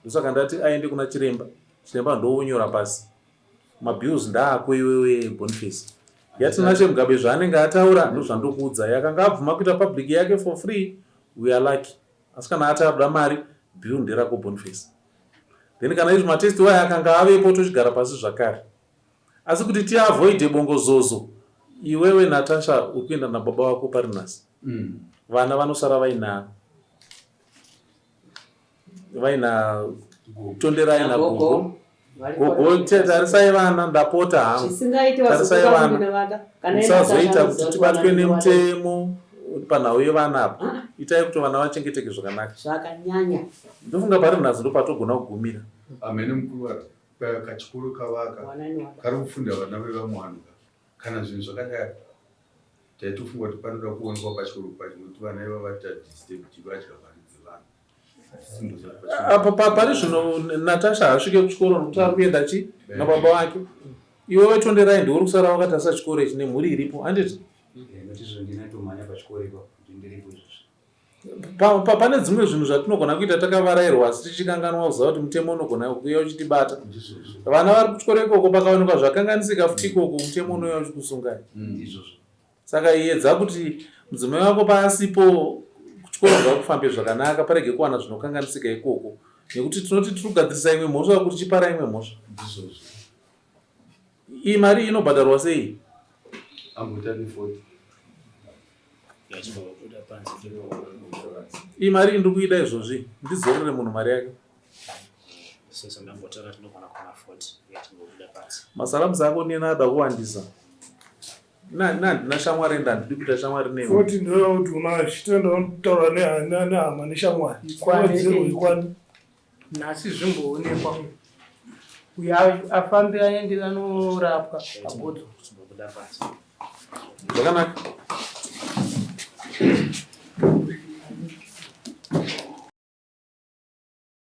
Ndosaka ndati aende kuna chiremba. Chiremba ndowonyora pasi. Mabills ndaako iwewe Boniface. YaTinashe Mugabe zvaanenge ataura ndozvandokuudzai. Akanga abvuma kuita public yake for free, we are lucky. Asi kana ati akuda mari, bill nderako Boniface. Then kana izvo matest waya akanga avepo tochigara pasi zvakare. Asi kuti tiavoide bongozozo, iwewe Natasha uri kuenda nababa vako pari nhasi. Mm. Vana vanosara vaina vaina Tonderai nagogo. Gogo tarisai vana ndapota hangu. Tarisai vana. Musazoita kuti tibatwe nemutemo panhau yevana apa. Ah. Itai kuti vana vachengeteke zvakanaka.
Zvakanyanya.
Ndofunga pari nhasi ndopatogona kugumira.
Amene mukuru Kachikoro kavaka kari kufunda vana vevamwe vanhu ka kana zvinhu zvakadai taitofunga kuti panoda kuonekwa pachikoro pacho nekuti vana iva vatadisturbed vadya mari dzevanhu
apa pari zvino natasha haasvike kuchikoro nokuti ari kuenda chi nababa vake iwe wetonderai ndiwe uri kusara wakatarisa chikoro ichi nemhuri iripo handiti Pa, pane dzimwe zvinhu zvatinogona kuita takavarairwa asi tichikanganwa kuziva kuti mutemo unogona kuuya uchitibata. Vana vari kuchikoro ikoko pakaonekwa zvakanganisika futi ikoko mutemo unouya uchikusungai. Mm, Saka iyedza kuti mudzimai wako paasipo kuchikoro ngakufambe zvakanaka parege kuwana zvinokanganisika ikoko nekuti tinoti tiri kugadzirisa imwe mhosva kuti chipara imwe mhosva. Iyi mari inobhadharwa sei?
Ambotani 40.
Iyi mari ndiri kuida izvozvi ndizorere munhu mari yake. Masaramusi ako nena ada kuwandisa. Nandina shamwari ende handidi kuita shamwari newe.
40 ndoyakuti unachitoenda unotaura nehama neshamwari. Kwani ikwani.
Nhasi zvimboonekwa uyo afambe aende anorapwa agodzo.
Zvakanaka.